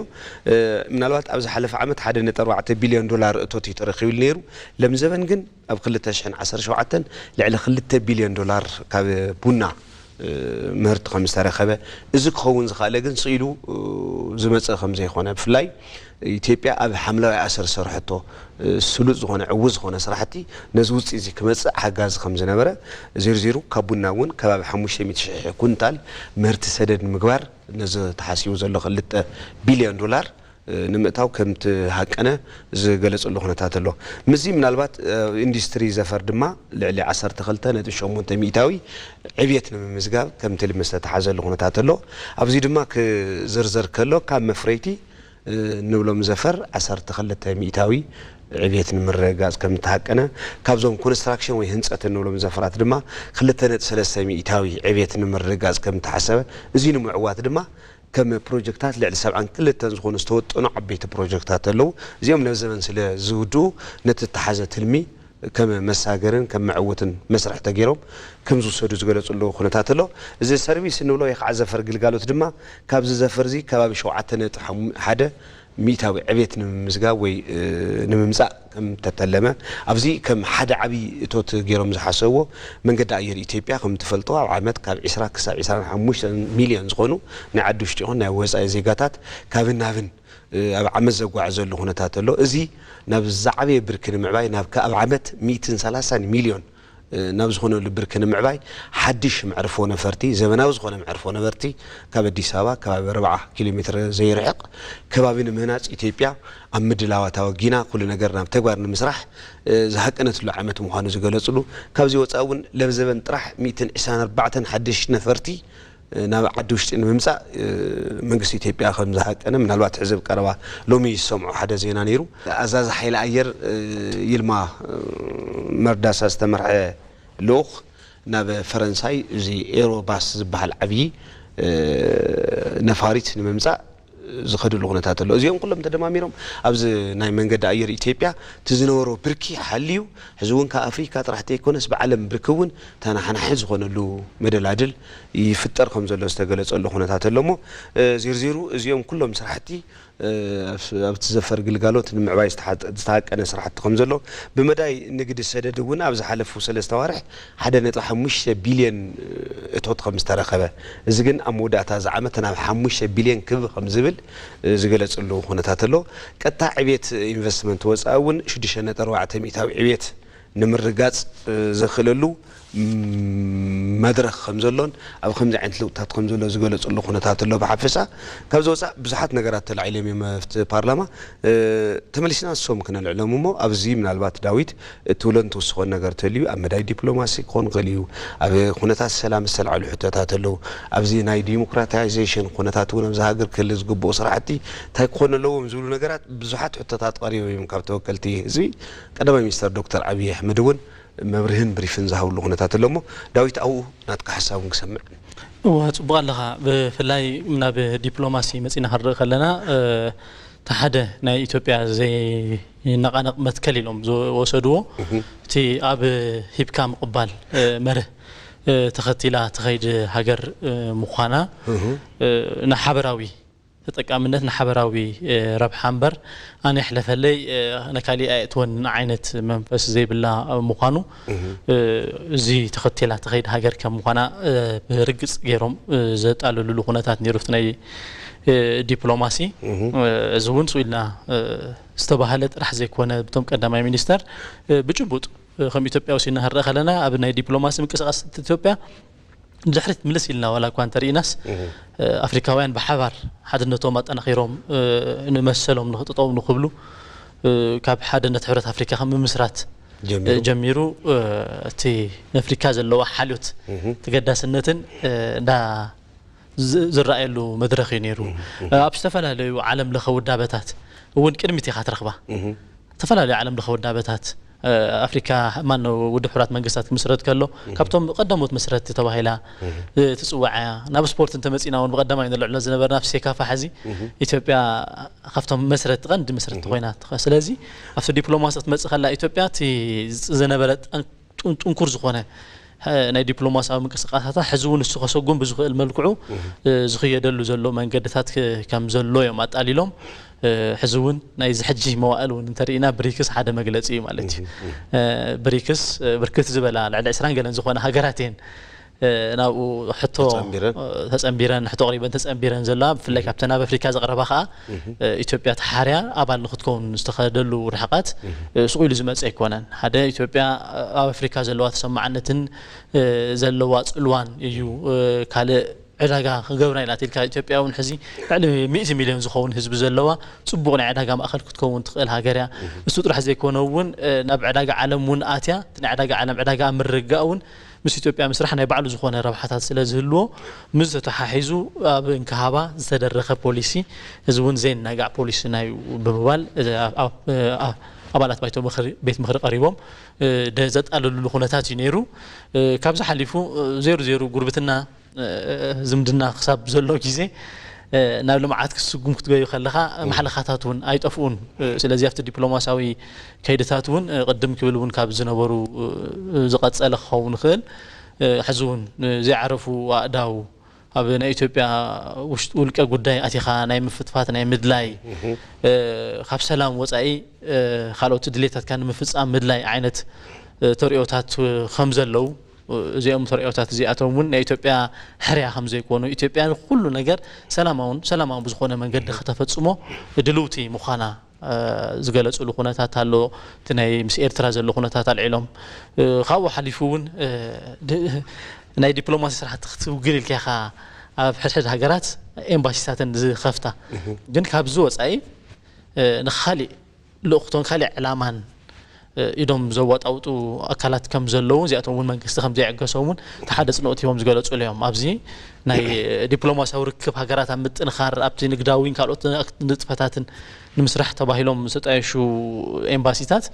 ምናልባት ኣብ ዝሓለፈ ዓመት ሓደ ነጥቢ ኣርባዕተ ቢልዮን ዶላር እቶት እዩ ተረኺብሉ ነይሩ። ለምዘበን ግን ኣብ ክልተ ሽሕን ዓሰርተ ሸውዓተን ልዕሊ ክልተ ቢልዮን ዶላር ካብ ቡና ምህርቲ ከም ዝተረኸበ፣ እዚ ክኸውን ዝኸኣለ ግን ስኢሉ ዝመፀ ከም ዘይኮነ፣ ብፍላይ ኢትዮጵያ ኣብ ሓምለዋይ ኣሰር ዝሰርሐቶ ስሉጥ ዝኾነ ዕዉት ዝኾነ ስራሕቲ ነዚ ውፅኢት እዚ ክመፅእ ሓጋዚ ከም ዝነበረ ዝርዚሩ፣ ካብ ቡና እውን ከባቢ ሓሙሽተ ሚእቲ ሽሕ ኩንታል ምህርቲ ሰደድ ንምግባር ነዚ ተሓሲቡ ዘሎ ክልተ ቢልዮን ዶላር ንምእታው ከም ትሃቀነ ዝገለፅሉ ኩነታት ኣሎ። ምስዚ ምናልባት ኢንዱስትሪ ዘፈር ድማ ልዕሊ ዓሰርተ ክልተ ነጥቢ ሸሞንተ ሚእታዊ ዕብየት ንምምዝጋብ ከም ትልሚ ዝተተሓዘሉ ኩነታት ኣሎ። ኣብዚ ድማ ክዝርዘር ከሎ ካብ መፍረይቲ ንብሎም ዘፈር ዓሰርተ ክልተ ሚእታዊ ዕብየት ንምርግጋፅ ከም ተሃቀነ፣ ካብዞም ኮንስትራክሽን ወይ ህንፀት እንብሎም ዘፈራት ድማ ክልተ ነጥቢ ሰለስተ ሚእታዊ ዕብየት ንምርግጋፅ ከም ተሓሰበ፣ እዚ ንምዕዋት ድማ ከም ፕሮጀክታት ልዕሊ ሰብዓን ክልተን ዝኾኑ ዝተወጠኑ ዓበይቲ ፕሮጀክታት ኣለዉ። እዚኦም ነዚ ዘመን ስለ ዝውድኡ ነቲ እተሓዘ ትልሚ ከም መሳገርን ከም መዕውትን መስርሕ ተገይሮም ከም ዝውሰዱ ዝገለፅሉ ኩነታት ኣሎ። እዚ ሰርቪስ እንብሎ ወይ ከዓ ዘፈር ግልጋሎት ድማ ካብዚ ዘፈር እዚ ከባቢ ሸውዓተ ነጥቢ ሓደ ሚእታዊ ዕቤት ንምምዝጋብ ወይ ንምምፃእ ከም ተተለመ ኣብዚ ከም ሓደ ዓብዪ እቶት ገይሮም ዝሓሰብዎ መንገዲ ኣየር ኢትዮጵያ ከም ትፈልጦ ኣብ ዓመት ካብ ዒስራ ክሳብ ዒስራን ሓሙሽተን ሚልዮን ዝኾኑ ናይ ዓዲ ውሽጢ ይኹን ናይ ወፃኢ ዜጋታት ካብን ናብን ኣብ ዓመት ዘጓዕዘሉ ኩነታት ኣሎ። እዚ ናብ ዝዓበየ ብርኪ ንምዕባይ ናብ ኣብ ዓመት ሚእትን ሰላሳን ሚልዮን ናብ ዝኾነሉ ብርኪ ንምዕባይ ሓድሽ መዕርፎ ነፈርቲ፣ ዘበናዊ ዝኾነ መዕርፎ ነፈርቲ ካብ ኣዲስ ኣበባ ከባቢ ኣርብዓ ኪሎ ሜትር ዘይርሕቕ ከባቢ ንምህናፅ ኢትዮጵያ ኣብ ምድላዋት ኣወጊና ኩሉ ነገር ናብ ተግባር ንምስራሕ ዝሃቀነትሉ ዓመት ምዃኑ ዝገለፅሉ፣ ካብዚ ወፃኢ እውን ለብዘበን ጥራሕ ሚእትን ዕስራን ኣርባዕተን ሓድሽ ነፈርቲ ናብ ዓዲ ውሽጢ ንምምፃእ መንግስቲ ኢትዮጵያ ከም ዝሃቀነ ምናልባት ሕዚ ኣብ ቀረባ ሎሚ ዝሰምዖ ሓደ ዜና ነይሩ። ኣዛዚ ሓይሊ ኣየር ይልማ መርዳሳ ዝተመርሐ ልኡኽ ናብ ፈረንሳይ እዚ ኤሮባስ ዝበሃል ዓብዪ ነፋሪት ንምምፃእ ዝኸድሉ ኩነታት ኣሎ። እዚኦም ኩሎም ተደማሚሮም ኣብዚ ናይ መንገዲ ኣየር ኢትዮጵያ እቲ ዝነበሮ ብርኪ ሓልዩ ሕዚ እውን ካብ ኣፍሪካ ጥራሕ ዘይኮነስ ብዓለም ብርኪ እውን ተናሓናሒ ዝኾነሉ መደላድል ይፍጠር ከም ዘሎ ዝተገለጸሉ ኩነታት ኣሎ እሞ ዝርዚሩ እዚኦም ኩሎም ስራሕቲ ኣብቲ ዘፈር ግልጋሎት ንምዕባይ ዝተሓቀነ ስራሕቲ ከም ዘሎ ብመዳይ ንግዲ ሰደድ እውን ኣብ ዝሓለፉ ሰለስተ ኣዋርሕ ሓደ ነጥቢ ሓሙሽተ ቢልዮን እቶት ከም ዝተረኸበ፣ እዚ ግን ኣብ መወዳእታ እዚ ዓመት ናብ ሓሙሽተ ቢልዮን ክብ ከም ዝብል ዝገለፅሉ ኩነታት ኣሎ። ቀጥታ ዕብየት ኢንቨስትመንት ወፃኢ እውን ሽዱሽተ ነጥቢ ኣርባዕተ ሚእታዊ ዕብየት ንምርጋፅ ዘኽእለሉ መድረኽ ከም ዘሎን ኣብ ከምዚ ዓይነት ለውጥታት ከም ዘሎ ዝገለፅሉ ኩነታት ኣሎ። ብሓፈሻ ካብዚ ወፃእ ብዙሓት ነገራት ተላዒሎም እዮም ኣብቲ ፓርላማ። ተመሊስና ንሶም ክነልዕሎም እሞ ኣብዚ ምናልባት ዳዊት እትብሎን ትውስኾን ነገር ተልዩ ኣብ መዳይ ዲፕሎማሲ ክኾን ይኽእል እዩ። ኣብ ኩነታት ሰላም ዝተላዕሉ ሕቶታት ኣለዉ። ኣብዚ ናይ ዲሞክራታይዜሽን ኩነታት እውን ኣብዚ ሃገር ክህሉ ዝግብኡ ስራሕቲ እንታይ ክኾኑ ኣለዎም ዝብሉ ነገራት ብዙሓት ሕቶታት ቀሪቦም እዮም ካብ ተወከልቲ ህዝቢ። ቀዳማይ ሚኒስተር ዶክተር ኣብይ ኣሕመድ እውን መብርህን ብሪፍን ዝሃብሉ ኩነታት ኣሎ እሞ ዳዊት ኣብኡ ናትካ ሓሳብ እውን ክሰምዕ። እወ፣ ጽቡቕ ኣለኻ። ብፍላይ ናብ ዲፕሎማሲ መጺና ክንርኢ ከለና፣ እ፣ እቲ ሓደ ናይ ኢትዮጵያ ዘይነቓነቕ መትከል ኢሎም ዝወሰድዎ፣ እቲ ኣብ ሂብካ ምቕባል፣ እ፣ መርህ፣ እ፣ ተኸቲላ ትኸይድ ሃገር፣ እ፣ ምዃና፣ እ፣ ንሓበራዊ ተጠቃምነት ንሓበራዊ፣ እ፣ ረብሓ እምበር ኣነ ይሕለፈለይ፣ እ፣ ንካሊእ ኣየእትወን ዓይነት መንፈስ ዘይብላ ምዃኑ፣ እ፣ እዚ ተኸቲላ ትኸይድ ሃገር ከም ምዃና፣ እ፣ ብርግጽ ገይሮም፣ እ፣ ዘጣለሉሉ ኩነታት ነይሩ። እቲ ናይ፣ እ፣ ዲፕሎማሲ፣ እ፣ እዚ እውን ስኡ ኢልና፣ እ፣ ዝተባህለ ጥራሕ ዘይኮነ፣ እቶም ቀዳማይ ሚኒስተር፣ እ፣ ብጭቡጥ፣ እ፣ ከም ኢትዮጵያ ወሲድና ክንርኢ ከለና ኣብ ናይ ዲፕሎማሲ ምንቅስቃስ ኢትዮጵያ ድሕሪት ምልስ ኢልና ዋላ እኳ እንተርኢናስ፣ እ፣ ኣፍሪካውያን ብሓባር ሓድነቶም ኣጠናኺሮም፣ እ፣ ንመሰሎም ንኽጥጠው ንኽብሉ፣ እ፣ ካብ ሓድነት ሕብረት ኣፍሪካ ካብ ምምስራት፣ እ፣ ጀሚሩ። ጀሚሩ፣ እ፣ እቲ ንኣፍሪካ ዘለዋ ሓልዮት፣ ተገዳስነትን፣ እ፣ እንዳ ዝ-፣ ዝረኣየሉ መድረኽ እዩ ነይሩ። ኣብ ዝተፈላለዩ ዓለም ለኸ ውዳበታት እውን ቅድሚት ኢኻ ትረኽባ። ዝተፈላለዩ ዓለም ለኸ ውዳበታት፣ እ፣ ኣፍሪካ፣ ማነው፣ ውድብ ሕቡራት መንግስታት ክምስረት ከሎ፣ ካብቶም ቀዳሞት መስረትቲ ተባሂላ፣ እ፣ ትጽዋዕ እያ። ናብ ስፖርት እንተመጺና እውን ብቐዳማይ ንልዕሎ ዝነበርና ኣብ ሴካፋ ሕዚ ኢትዮጵያ ካብቶም መስረትቲ፣ ቀንዲ መስረትቲ ኮይና ትኸ-፣ ስለዚ ኣብቲ ዲፕሎማሲ ክትመጽእ ከላ ኢትዮጵያ እቲ ዝነበረ ጠን-፣ ጥን-፣ ጥንኩር ዝኾነ፣ እ፣ ናይ ዲፕሎማሲያዊ ምንቅስቃሳታ ሕዚ እውን እሱ ከሰጉም ብዝኽእል መልክዑ፣ እ፣ ዝኽየደሉ ዘሎ መንገድታት ክ-፣ ከም ዘሎ እዮም ኣጣሊሎም። እ፣ ሕዚ እውን ናይዚ ሕጂ መዋእል እውን እንተርኢና ብሪክስ ሓደ መግለጺ እዩ ማለት እዩ። እ፣ ብሪክስ፣ እ፣ ብርክት ዝበላ ልዕሊ ዕስራን ገለን ዝኾነ ሃገራት እየን፣ እ፣ ናብኡ ሕቶ፣ ተጸንቢረን። እ፣ ተጸንቢረን፣ ሕቶ ኣቕሪበን ተጸንቢረን ዘለዋ፣ ብፍላይ ካብተን ኣብ ኣፍሪካ ዘቕረባ ከኣ፣ እ፣ ኢትዮጵያ ተሓርያ ኣባል ንክትከውን ዝተኸደሉ ርሕቀት፣ እ፣ ስቕ ኢሉ ዝመጽእ ኣይኮነን። ሓደ ኢትዮጵያ፣ እ፣ ኣብ ኣፍሪካ ዘለዋ ተሰማዕነትን፣ እ፣ ዘለዋ ጽልዋን እዩ። እ፣ ካልእ ዕዳጋ ክገብራ ኢላ ኢልካ፣ ኢትዮጵያ እውን ሕዚ ልዕሊ ሚእቲ ሚልዮን ዝኸውን ህዝቢ ዘለዋ ጽቡቕ ናይ ዕዳጋ ማእከል ክትከውን ትኽእል ሃገር እያ። እሱ ጥራሕ ዘይኮነ እውን፣ እ፣ ናብ ዕዳጋ ዓለም እውን ኣትያ፣ እቲ ናይ ዕዳጋ ዓለም ዕዳጋ ኣብ ምርግጋእ እውን ምስ ኢትዮጵያ ምስራሕ ናይ ባዕሉ ዝኾነ ረብሓታት ስለ ዝህልዎ፣ ምስ ተተሓሒዙ ኣብ እንክሃባ ዝተደረኸ ፖሊሲ፣ እዚ እውን ዘይናጋዕ ፖሊሲ ናይ ብምባል፣ እ፣ ኣብ፣ ኣብ፣ እ፣ ኣብ ኣባላት ባይቶ ምኽሪ፣ ቤት ምኽሪ ቀሪቦም፣ እ፣ ደ-፣ ዘጣልሉሉ ኩነታት እዩ ነይሩ። እ፣ ካብዚ ሓሊፉ፣ እ፣ ዜሩ ዜሩ ጉርብትና፣ እ፣ ዝምድና ክሳብ ዘሎ ግዜ፣ እ፣ ናብ ልምዓት ክትስጉም ክትገዩ ከለኻ፣ ማሕለኻታት እውን ኣይጠፍኡን። እ፣ ስለዚ ኣብቲ ዲፕሎማሲያዊ ከይድታት እውን፣ እ፣ ቅድም ክብል እውን ካብ ዝነበሩ፣ እ፣ ዝቐጸለ ክኸውን ይኽእል። እ፣ ሕዚ እውን፣ እ፣ ዘይዓረፉ ኣእዳው ኣብ ናይ ኢትዮጵያ ውሽጥ ውልቀ ጉዳይ ኣቲኻ ናይ ምፍትፋት፣ ናይ ምድላይ፣ እ፣ ካብ ሰላም ወጻኢ፣ እ፣ ካልኦት ድሌታትካ ንምፍጻም ምድላይ ዓይነት፣ እ፣ ተርእዮታት፣ እ፣ ከም ዘለዉ፣ እ፣ እዚኦም ተርእዮታት እዚኣቶም እውን ናይ ኢትዮጵያ ሕርያ ከም ዘይኮኑ፣ ኢትዮጵያ ኩሉ ነገር ሰላማውን ሰላማዊ ብዝኾነ መንገዲ ከተፈጽሞ ድልውቲ ምዃና፣ እ፣ ዝገለጽሉ ኩነታት ኣሎ። እቲ ናይ ምስ ኤርትራ ዘሎ ኩነታት ኣልዒሎም፣ እ፣ ካብኡ ሓሊፉ እውን፣ እ፣ ድ-፣ ናይ ዲፕሎማሲ ስራሕቲ ክትውግን ኢልካ ኢኻ ኣብ ሕድሕድ ሃገራት ኤምባሲታተን ዝኸፍታ። ግን ካብዚ ወጻኢ፣ እ፣ ንኻሊእ ልእኽቶን ካልእ ዕላማን፣ እ፣ ኢዶም ዘዋጣውጡ ኣካላት ከም ዘለዉ፣ እዚኣቶም እውን መንግስቲ ከም ዘይዕገሶም እውን እቲ ሓደ ጽንኦት ሂቦም ዝገለጹሉ እዮም። ኣብዚ ናይ ዲፕሎማሲያዊ ርክብ ሃገራት ኣብ ምጥንኻር፣ ኣብቲ ንግዳዊን ካልኦት ንጥፈታትን ንምስራሕ ተባሂሎም ዝተጣየሹ ኤምባሲታት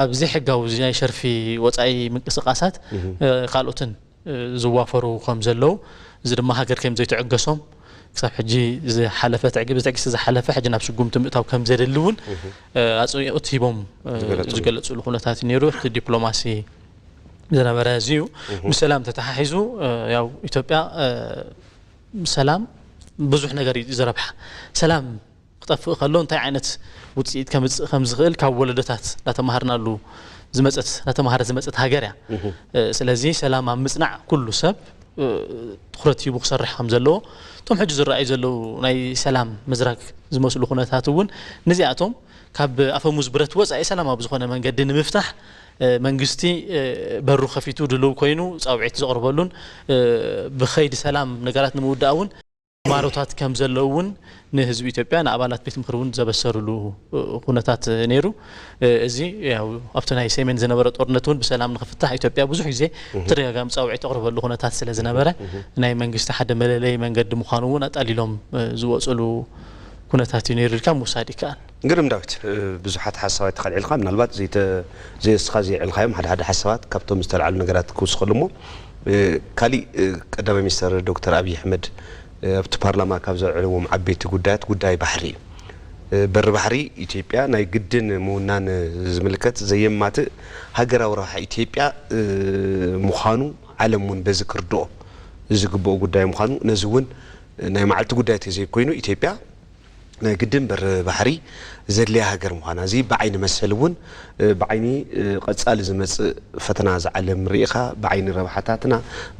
ኣብ ዘይሕጋዊ ናይ ሸርፊ ወጻኢ ምንቅስቃሳት፣ እ፣ ካልኦትን፣ እ፣ ዝዋፈሩ ከም ዘለዉ፣ እዚ ድማ ሃገር ከም ዘይትዕገሶም ክሳብ ሕጂ ዝሓለፈ ትዕግስቲ፣ ትዕግስቲ ዝሓለፈ ሕጂ ናብ ስጉምቲ ምእታው ከም ዘድሊ እውን፣ እ፣ ኣጽንኦት ሂቦም፣ እ፣ ዝገለጹሉ። ዝገለጹሉ ኩነታት እዩ ነይሩ። እቲ ዲፕሎማሲ ዝነበረ እዚ እዩ። ብሰላም ተተሓሒዙ፣ እ፣ ያው ኢትዮጵያ፣ እ፣ ሰላም ብዙሕ ነገር እዩ ዘረብሓ። ሰላም ክጠፍእ ከሎ እንታይ ዓይነት ውጽኢት ከምጽእ ከም ዝኽእል ካብ ወለዶታት እናተማሃርናሉ ዝመጸት፣ እናተማሃረት ዝመጸት ሃገር እያ። እ፣ ስለዚ ሰላም ኣብ ምጽናዕ ኩሉ ሰብ፣ እ፣ ትኹረት ሂቡ ክሰርሕ ከም ዘለዎ፣ እቶም ሕጂ ዝረኣዩ ዘለዉ ናይ ሰላም ምዝራግ ዝመስሉ ኩነታት እውን ነዚኣቶም ካብ ኣፈሙዝ ብረት ወፃኢ ሰላማዊ ብዝኾነ መንገዲ ንምፍታሕ መንግስቲ በሩ ከፊቱ ድልው ኮይኑ ፃውዒት ዘቕርበሉን ብኸይዲ ሰላም ነገራት ንምውዳእ እውን ማሮታት ከም ዘለዉ እውን ንህዝቢ ኢትዮጵያ ንኣባላት ቤት ምክሪ እውን ዘበሰሩሉ ኩነታት ነይሩ። እዚ ኣብቲ ናይ ሰሜን ዝነበረ ጦርነት እውን ብሰላም ንክፍታሕ ኢትዮጵያ ብዙሕ ግዜ ብተደጋጋሚ ፃውዒት ተቕርበሉ ኩነታት ስለ ዝነበረ ናይ መንግስቲ ሓደ መለለይ መንገዲ ምዃኑ እውን ኣጣሊሎም ዝወፅሉ ኩነታት እዩ ነይሩ ኢልካ ምውሳድ ይከኣል። ግርም ዳዊት፣ ብዙሓት ሓሳባት ተኸልዒልካ ምናልባት ዘይስኻ ዘየዕልካዮም ሓደ ሓደ ሓሳባት ካብቶም ዝተላዕሉ ነገራት ክውስኸሉ እሞ ካሊእ ቀዳማይ ሚኒስተር ዶክተር ኣብይ ኣሕመድ ኣብቲ ፓርላማ ካብ ዘዕለዎም ዓበይቲ ጉዳያት ጉዳይ ባሕሪ እዩ። በሪ ባሕሪ ኢትዮጵያ ናይ ግድን ምውናን ዝምልከት ዘየማትእ ሃገራዊ ረብሓ ኢትዮጵያ ምዃኑ ዓለም እውን በዚ ክርድኦ ዝግብኦ ጉዳይ ምዃኑ ነዚ እውን ናይ መዓልቲ ጉዳይ ተዘይኮይኑ ኢትዮጵያ ናይ ግድን በሪ ባሕሪ ዘድልያ ሃገር ምዃና እዚ ብዓይኒ መሰል እውን ብዓይኒ ቀፃሊ ዝመፅእ ፈተና ዝዓለም ርኢኻ ብዓይኒ ረብሓታትና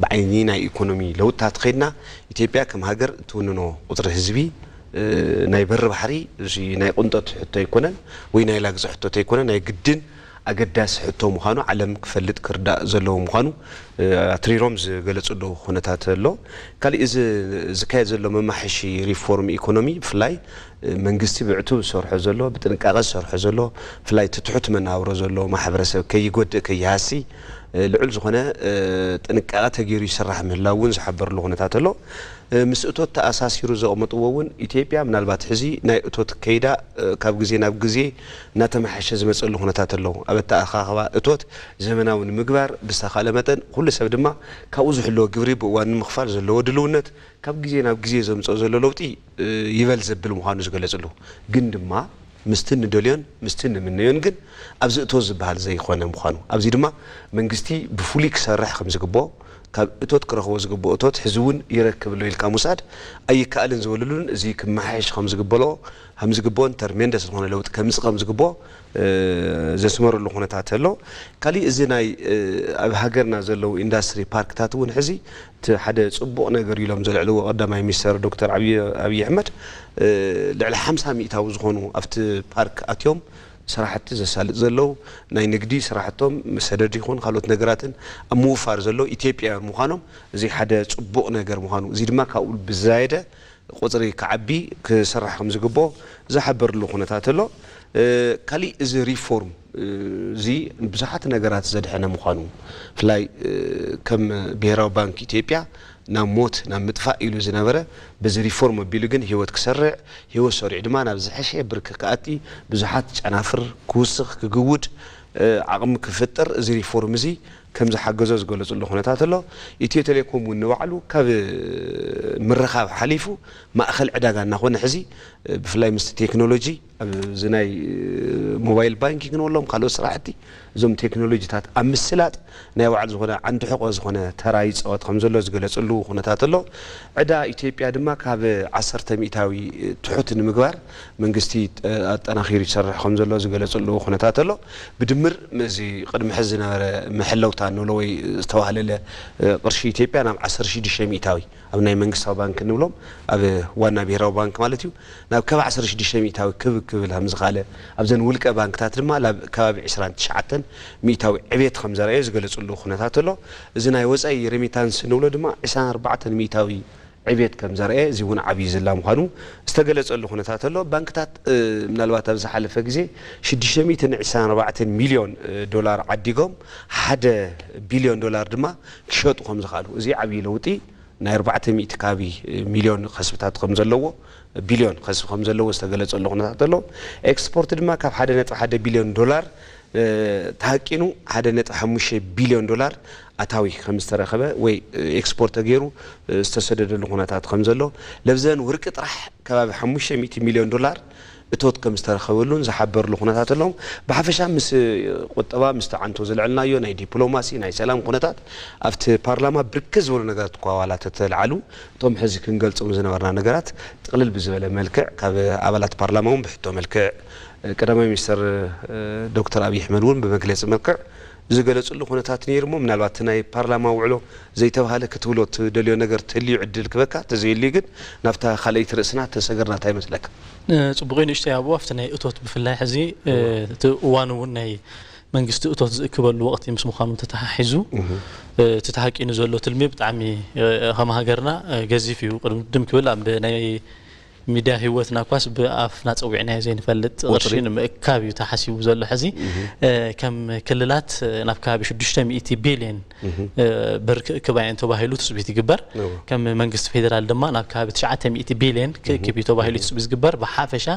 ብዓይኒ ናይ ኢኮኖሚ ለውጥታት ኸይድና ኢትዮጵያ ከም ሃገር እትውንኖ ቁፅሪ ህዝቢ ናይ በሪ ባሕሪ እዚ ናይ ቁንጠት ሕቶ ኣይኮነን ወይ ናይ ላግፂ ሕቶ ተይኮነ ናይ ግድን ኣገዳሲ ሕቶ ምዃኑ ዓለም ክፈልጥ ክርዳእ ዘለዎ ምዃኑ ኣትሪሮም ዝገለፅሉ ኩነታት ኣሎ። ካሊእ እዚ ዝካየድ ዘሎ መማሕሺ ሪፎርም ኢኮኖሚ ብፍላይ መንግስቲ ብዕቱብ ዝሰርሖ ዘሎ ብጥንቃቐ ዝሰርሖ ዘሎ ብፍላይ እቲ ትሑት መናብሮ ዘሎ ማሕበረሰብ ከይጎድእ ከይሃሲ ልዑል ዝኾነ ጥንቃቐ ተገይሩ ይስራሕ ምህላው እውን ዝሓበርሉ ኩነታት ኣሎ። ምስ እቶት ተኣሳሲሩ ዘቕመጥዎ እውን ኢትዮጵያ ምናልባት ሕዚ ናይ እቶት ከይዳ ካብ ግዜ ናብ ግዜ እናተመሓሸ ዝመፀሉ ኩነታት ኣለዉ። ኣብ ኣተኣኻኽባ እቶት ዘመናዊ ንምግባር ብዝተኻእለ መጠን ኩሉ ሰብ ድማ ካብኡ ዝሕለዎ ግብሪ ብእዋኑ ንምኽፋል ዘለዎ ድልውነት ካብ ግዜ ናብ ግዜ ዘምፅኦ ዘሎ ለውጢ ይበል ዘብል ምዃኑ ዝገለፅሉ ግን ድማ ምስቲ ንደልዮን ምስቲ ንምነዮን ግን ኣብዚ እቶት ዝበሃል ዘይኾነ ምዃኑ ኣብዚ ድማ መንግስቲ ብፍሉይ ክሰርሕ ከም ዝግብኦ ካብ እቶት ክረኽቦ ዝግብኦ እቶት ሕዚ እውን ይረክብ ኣሎ ኢልካ ምውሳድ ኣይከኣልን ዝበልሉን እዚ ክመሓየሽ ከም ዝግበሎ ከም ዝግብኦን ተርሜንደስ ዝኾነ ለውጢ ከምፅእ ከም ዝግብኦ ዘስመረሉ ኩነታት ኣሎ። ካሊእ እዚ ናይ ኣብ ሃገርና ዘለዉ ኢንዳስትሪ ፓርክታት እውን ሕዚ እቲ ሓደ ፅቡቕ ነገር ኢሎም ዘልዕልዎ ቀዳማይ ሚኒስተር ዶክተር ኣብይ ኣሕመድ ልዕሊ ሓምሳ ሚእታዊ ዝኾኑ ኣብቲ ፓርክ ኣትዮም ስራሕቲ ዘሳልጥ ዘለዉ ናይ ንግዲ ስራሕቶም ሰደድ ይኹን ካልኦት ነገራትን ኣብ ምውፋር ዘለዉ ኢትዮጵያውያን ምዃኖም እዚ ሓደ ፅቡቕ ነገር ምዃኑ እዚ ድማ ካብኡ ብዝዛየደ ቁፅሪ ክዓቢ ክስራሕ ከም ዝግብኦ ዝሓበርሉ ኩነታት ኣሎ። ካሊእ እዚ ሪፎርም እዚ ብዙሓት ነገራት ዘድሐነ ምዃኑ ብፍላይ ከም ብሄራዊ ባንክ ኢትዮጵያ ናብ ሞት ናብ ምጥፋእ ኢሉ ዝነበረ በዚ ሪፎርም ኣቢሉ ግን ህይወት ክሰርዕ ህይወት ሰሪዑ ድማ ናብ ዝሐሸ ብርኪ ክኣቲ ብዙሓት ጨናፍር ክውስኽ ክግውድ ዓቕሚ ክፍጥር እዚ ሪፎርም እዚ ከም ዝሓገዞ ዝገለፅሉ ኩነታት ኣሎ። ኢትዮ ቴሌኮም እውን ንባዕሉ ካብ ምርኻብ ሓሊፉ ማእኸል ዕዳጋ እናኾነ ሕዚ ብፍላይ ምስቲ ቴክኖሎጂ ኣብዚ ናይ ሞባይል ባንኪንግ ንበሎም ካልኦት ስራሕቲ እዞም ቴክኖሎጂታት ኣብ ምስላጥ ናይ ባዕሉ ዝኾነ ዓንዲ ሕቆ ዝኾነ ተራ ይፃወት ከም ዘሎ ዝገለፅሉ ኩነታት ኣሎ። ዕዳ ኢትዮጵያ ድማ ካብ ዓሰርተ ሚእታዊ ትሑት ንምግባር መንግስቲ ኣጠናኺሩ ይሰርሕ ከም ዘሎ ዝገለፅሉ ኩነታት ኣሎ። ብድምር እዚ ቅድሚ ሕዚ ዝነበረ መሐለውታ ንብሎ ወይ ዝተዋህለለ ቅርሺ ኢትዮጵያ ናብ ዓሰርተ ሽዱሽተ ሚእታዊ ኣብ ናይ መንግስታዊ ባንክ ንብሎም ኣብ ዋና ብሄራዊ ባንክ ማለት እዩ ናብ ከባቢ ዓሰርተ ሽዱሽተ ሚእታዊ ክብ ክብል ከም ዝኻለ ኣብዘን ውልቀ ባንክታት ድማ ናብ ከባቢ ዕስራን ትሽዓተን ሚእታዊ ዕቤት ከም ዘርኣየ ዝገለፅሉ ኩነታት ኣሎ። እዚ ናይ ወፃኢ ሬሚታንስ ንብሎ ድማ ዕስራን ኣርባዕተን ሚእታዊ ዕቤት ከም ዘርኣየ እዚ እውን ዓብዪ ዝላ ምዃኑ ዝተገለፀሉ ኩነታት ኣሎ። ባንክታት ምናልባት ኣብ ዝሓለፈ ግዜ ሽዱሽተ ሚእትን ዕስራን ኣርባዕተን ሚልዮን ዶላር ዓዲጎም ሓደ ቢልዮን ዶላር ድማ ክሸጡ ከም ዝኽኣሉ እዚ ዓብዪ ለውጢ ናይ ኣርባዕተ ሚእቲ ከባቢ ሚልዮን ከስብታት ከም ዘለዎ ቢልዮን ከስብ ከም ዘለዎ ዝተገለፀሉ ኩነታት ኣሎ። ኤክስፖርት ድማ ካብ ሓደ ነጥቢ ሓደ ቢልዮን ዶላር ተሃቂኑ ሓደ ነጥቢ ሓሙሽተ ቢልዮን ዶላር ኣታዊ ከም ዝተረኸበ ወይ ኤክስፖርት ተገይሩ ዝተሰደደሉ ኩነታት ከም ዘሎ ለብዘን ወርቂ ጥራሕ ከባቢ ሓሙሽተ ሚእቲ ሚልዮን ዶላር እቶት ከም ዝተረኸበሉን ዝሓበርሉ ኩነታት ኣለዉ። ብሓፈሻ ምስ ቁጠባ ምስቲ ዓንቶ ዘልዐልናዮ ናይ ዲፕሎማሲ ናይ ሰላም ኩነታት ኣብቲ ፓርላማ ብርክት ዝበሉ ነገራት እኳ ዋላ ተተልዓሉ እቶም ሕዚ ክንገልጾም ዝነበርና ነገራት ጥቕልል ብዝበለ መልክዕ ካብ ኣባላት ፓርላማ እውን ብሕቶ መልክዕ ቀዳማይ ሚኒስተር ዶክተር ኣብይ ኣሕመድ እውን ብመግለፂ መልክዕ ዝገለጽሉ ኩነታት ነይሩ እሞ፣ ምናልባት እቲ ናይ ፓርላማ ውዕሎ ዘይተባህለ ክትብሎ ትደልዮ ነገር ተልዩ ዕድል ክበካ፣ ተዘየልዩ ግን ናብታ ካልኣይቲ ርእስና ተሰገርና። እንታይ ይመስለካ? ጽቡቕ እዩ። ንእሽተይ ኣብኡ ኣብቲ ናይ እቶት ብፍላይ ሕዚ እቲ እዋን እውን ናይ መንግስቲ እቶት ዝእክበሉ ወቕቲ ምስ ምዃኑ ተተሓሒዙ እቲ ተሃቂኑ ዘሎ ትልሚ ብጣዕሚ ከም ሃገርና ገዚፍ እዩ። ቅድም ክብል ኣብ ናይ ሚድያ ህይወትና እኳስ ብኣፍና ጸዊዕናዮ ዘይንፈልጥ ቅርሺ ንምእካብ እዩ ተሓሲቡ ዘሎ። ሕዚ ከም ክልላት ናብ ከባቢ ሽዱሽተ ሚእቲ ቢልዮን ብር ክእክባ እየን ተባሂሉ ትጽቢት ይግበር። ከም መንግስቲ ፌደራል ድማ ናብ ከባቢ ትሽዓተ ሚእቲ ቢልዮን ክእክብ እዩ ተባሂሉ ትጽቢት ዝግበር። ብሓፈሻ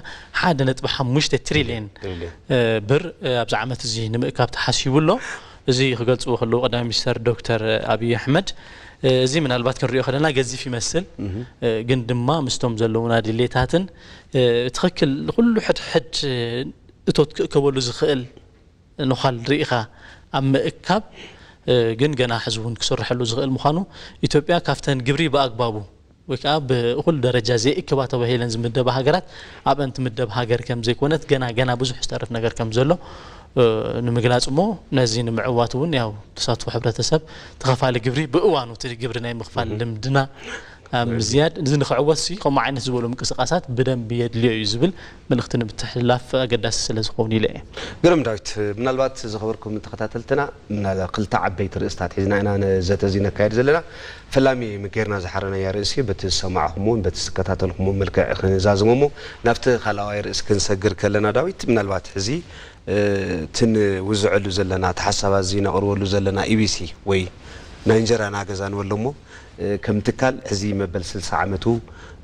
ሓደ ነጥቢ ሓሙሽተ ትሪልዮን ብር ኣብዚ ዓመት እዚ ንምእካብ ተሓሲቡ ኣሎ። እዚ ክገልጽዎ ከለዉ ቀዳማይ ሚኒስተር ዶክተር ኣብይ ኣሕመድ፣ እዚ ምናልባት ክንሪኦ ከለና ገዚፍ ይመስል፣ ግን ድማ ምስቶም ዘለዉና ድሌታትን ትኽክል ኩሉ ሕድሕድ እቶት ክእከበሉ ዝኽእል ነዃል ርኢኻ ኣብ ምእካብ ግን ገና ሕዚ እውን ክስርሐሉ ዝኽእል ምዃኑ፣ ኢትዮጵያ ካብተን ግብሪ ብኣግባቡ ወይ ከዓ ብእኹል ደረጃ ዘይእክባ ተባሂለን ዝምደባ ሃገራት ኣብአን ትምደብ ሃገር ከም ዘይኮነት፣ ገና ገና ብዙሕ ዝተርፍ ነገር ከም ዘሎ ንምግላጽ እሞ ነዚ ንምዕዋት እውን ያው ተሳትፎ ሕብረተሰብ ተኸፋሊ ግብሪ ብእዋኑ እቲ ግብሪ ናይ ምኽፋል ልምድና ኣብ ምዝያድ፣ እዚ ንክዕወት ሲ ከምኡ ዓይነት ዝበሉ ምንቅስቃሳት ብደንቢ የድልዮ እዩ ዝብል መልእኽቲ ንምትሕልላፍ ኣገዳሲ ስለ ዝኸውን ኢለ እየ። ግርም ዳዊት፣ ምናልባት ዝኸበርኩም ተኸታተልትና ምናልባት ክልተ ዓበይቲ ርእስታት ሒዝና ኢና ነዘተ እዚ ነካየድ ዘለና። ፈላሚ ጌርና ዝሓረናያ ርእሲ በቲ ዝሰማዕኹምዎን በቲ ዝከታተልኩምዎ መልክዕ ክንዛዝሞ እሞ ናብቲ ካልኣዋይ ርእሲ ክንሰግር ከለና ዳዊት፣ ምናልባት ሕዚ እቲ ንውዝዐሉ ዘለና፣ እቲ ሓሳብ እዚ ነቕርበሉ ዘለና ኢቢሲ ወይ ናይ እንጀራና ገዛ ንበሎ እሞ፣ ከም ትካል ሕዚ መበል ስልሳ ዓመቱ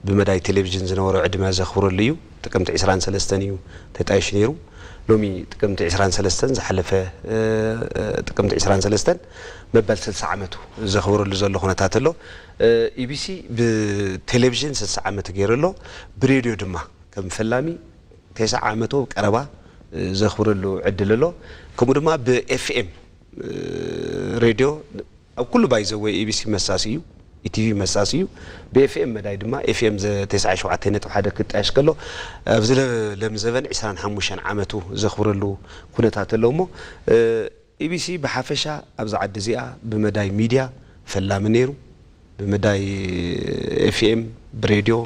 ብመዳይ ቴሌቪዥን ዝነበሮ ዕድመ ዘኽብረሉ እዩ። ጥቅምቲ ዕስራን ሰለስተን እዩ ተጣይሹ ነይሩ። ሎሚ ጥቅምቲ ዕስራን ሰለስተን ዝሓለፈ ጥቅምቲ ዕስራን ሰለስተን መበል ስልሳ ዓመቱ ዘኽብረሉ ዘሎ ኩነታት ኣሎ። ኢቢሲ ብቴሌቪዥን ስልሳ ዓመት ገይሩ ኣሎ። ብሬድዮ ድማ ከም ፈላሚ ተስዓ ዓመቱ ቀረባ ዘኽብረሉ ዕድል ኣሎ። ከምኡ ድማ ብኤፍኤም ሬድዮ ኣብ ኩሉ ባይዘወይ ኢቢሲ መሳሲ እዩ፣ ኢቲቪ መሳሲ እዩ። ብኤፍኤም መዳይ ድማ ኤፍኤም ዘ- ተስዓ ሸውዓተ ነጥቢ ሓደ ክጣየሽ ከሎ ኣብዚ ለ- ለምዘበን ዕስራን ሓሙሽተን ዓመቱ ዘኽብረሉ ኩነታት ኣሎ እሞ ኢቢሲ ብሓፈሻ ኣብዛ ዓዲ እዚኣ ብመዳይ ሚድያ ፈላሚ ነይሩ። ብመዳይ ኤፍኤም ብሬድዮ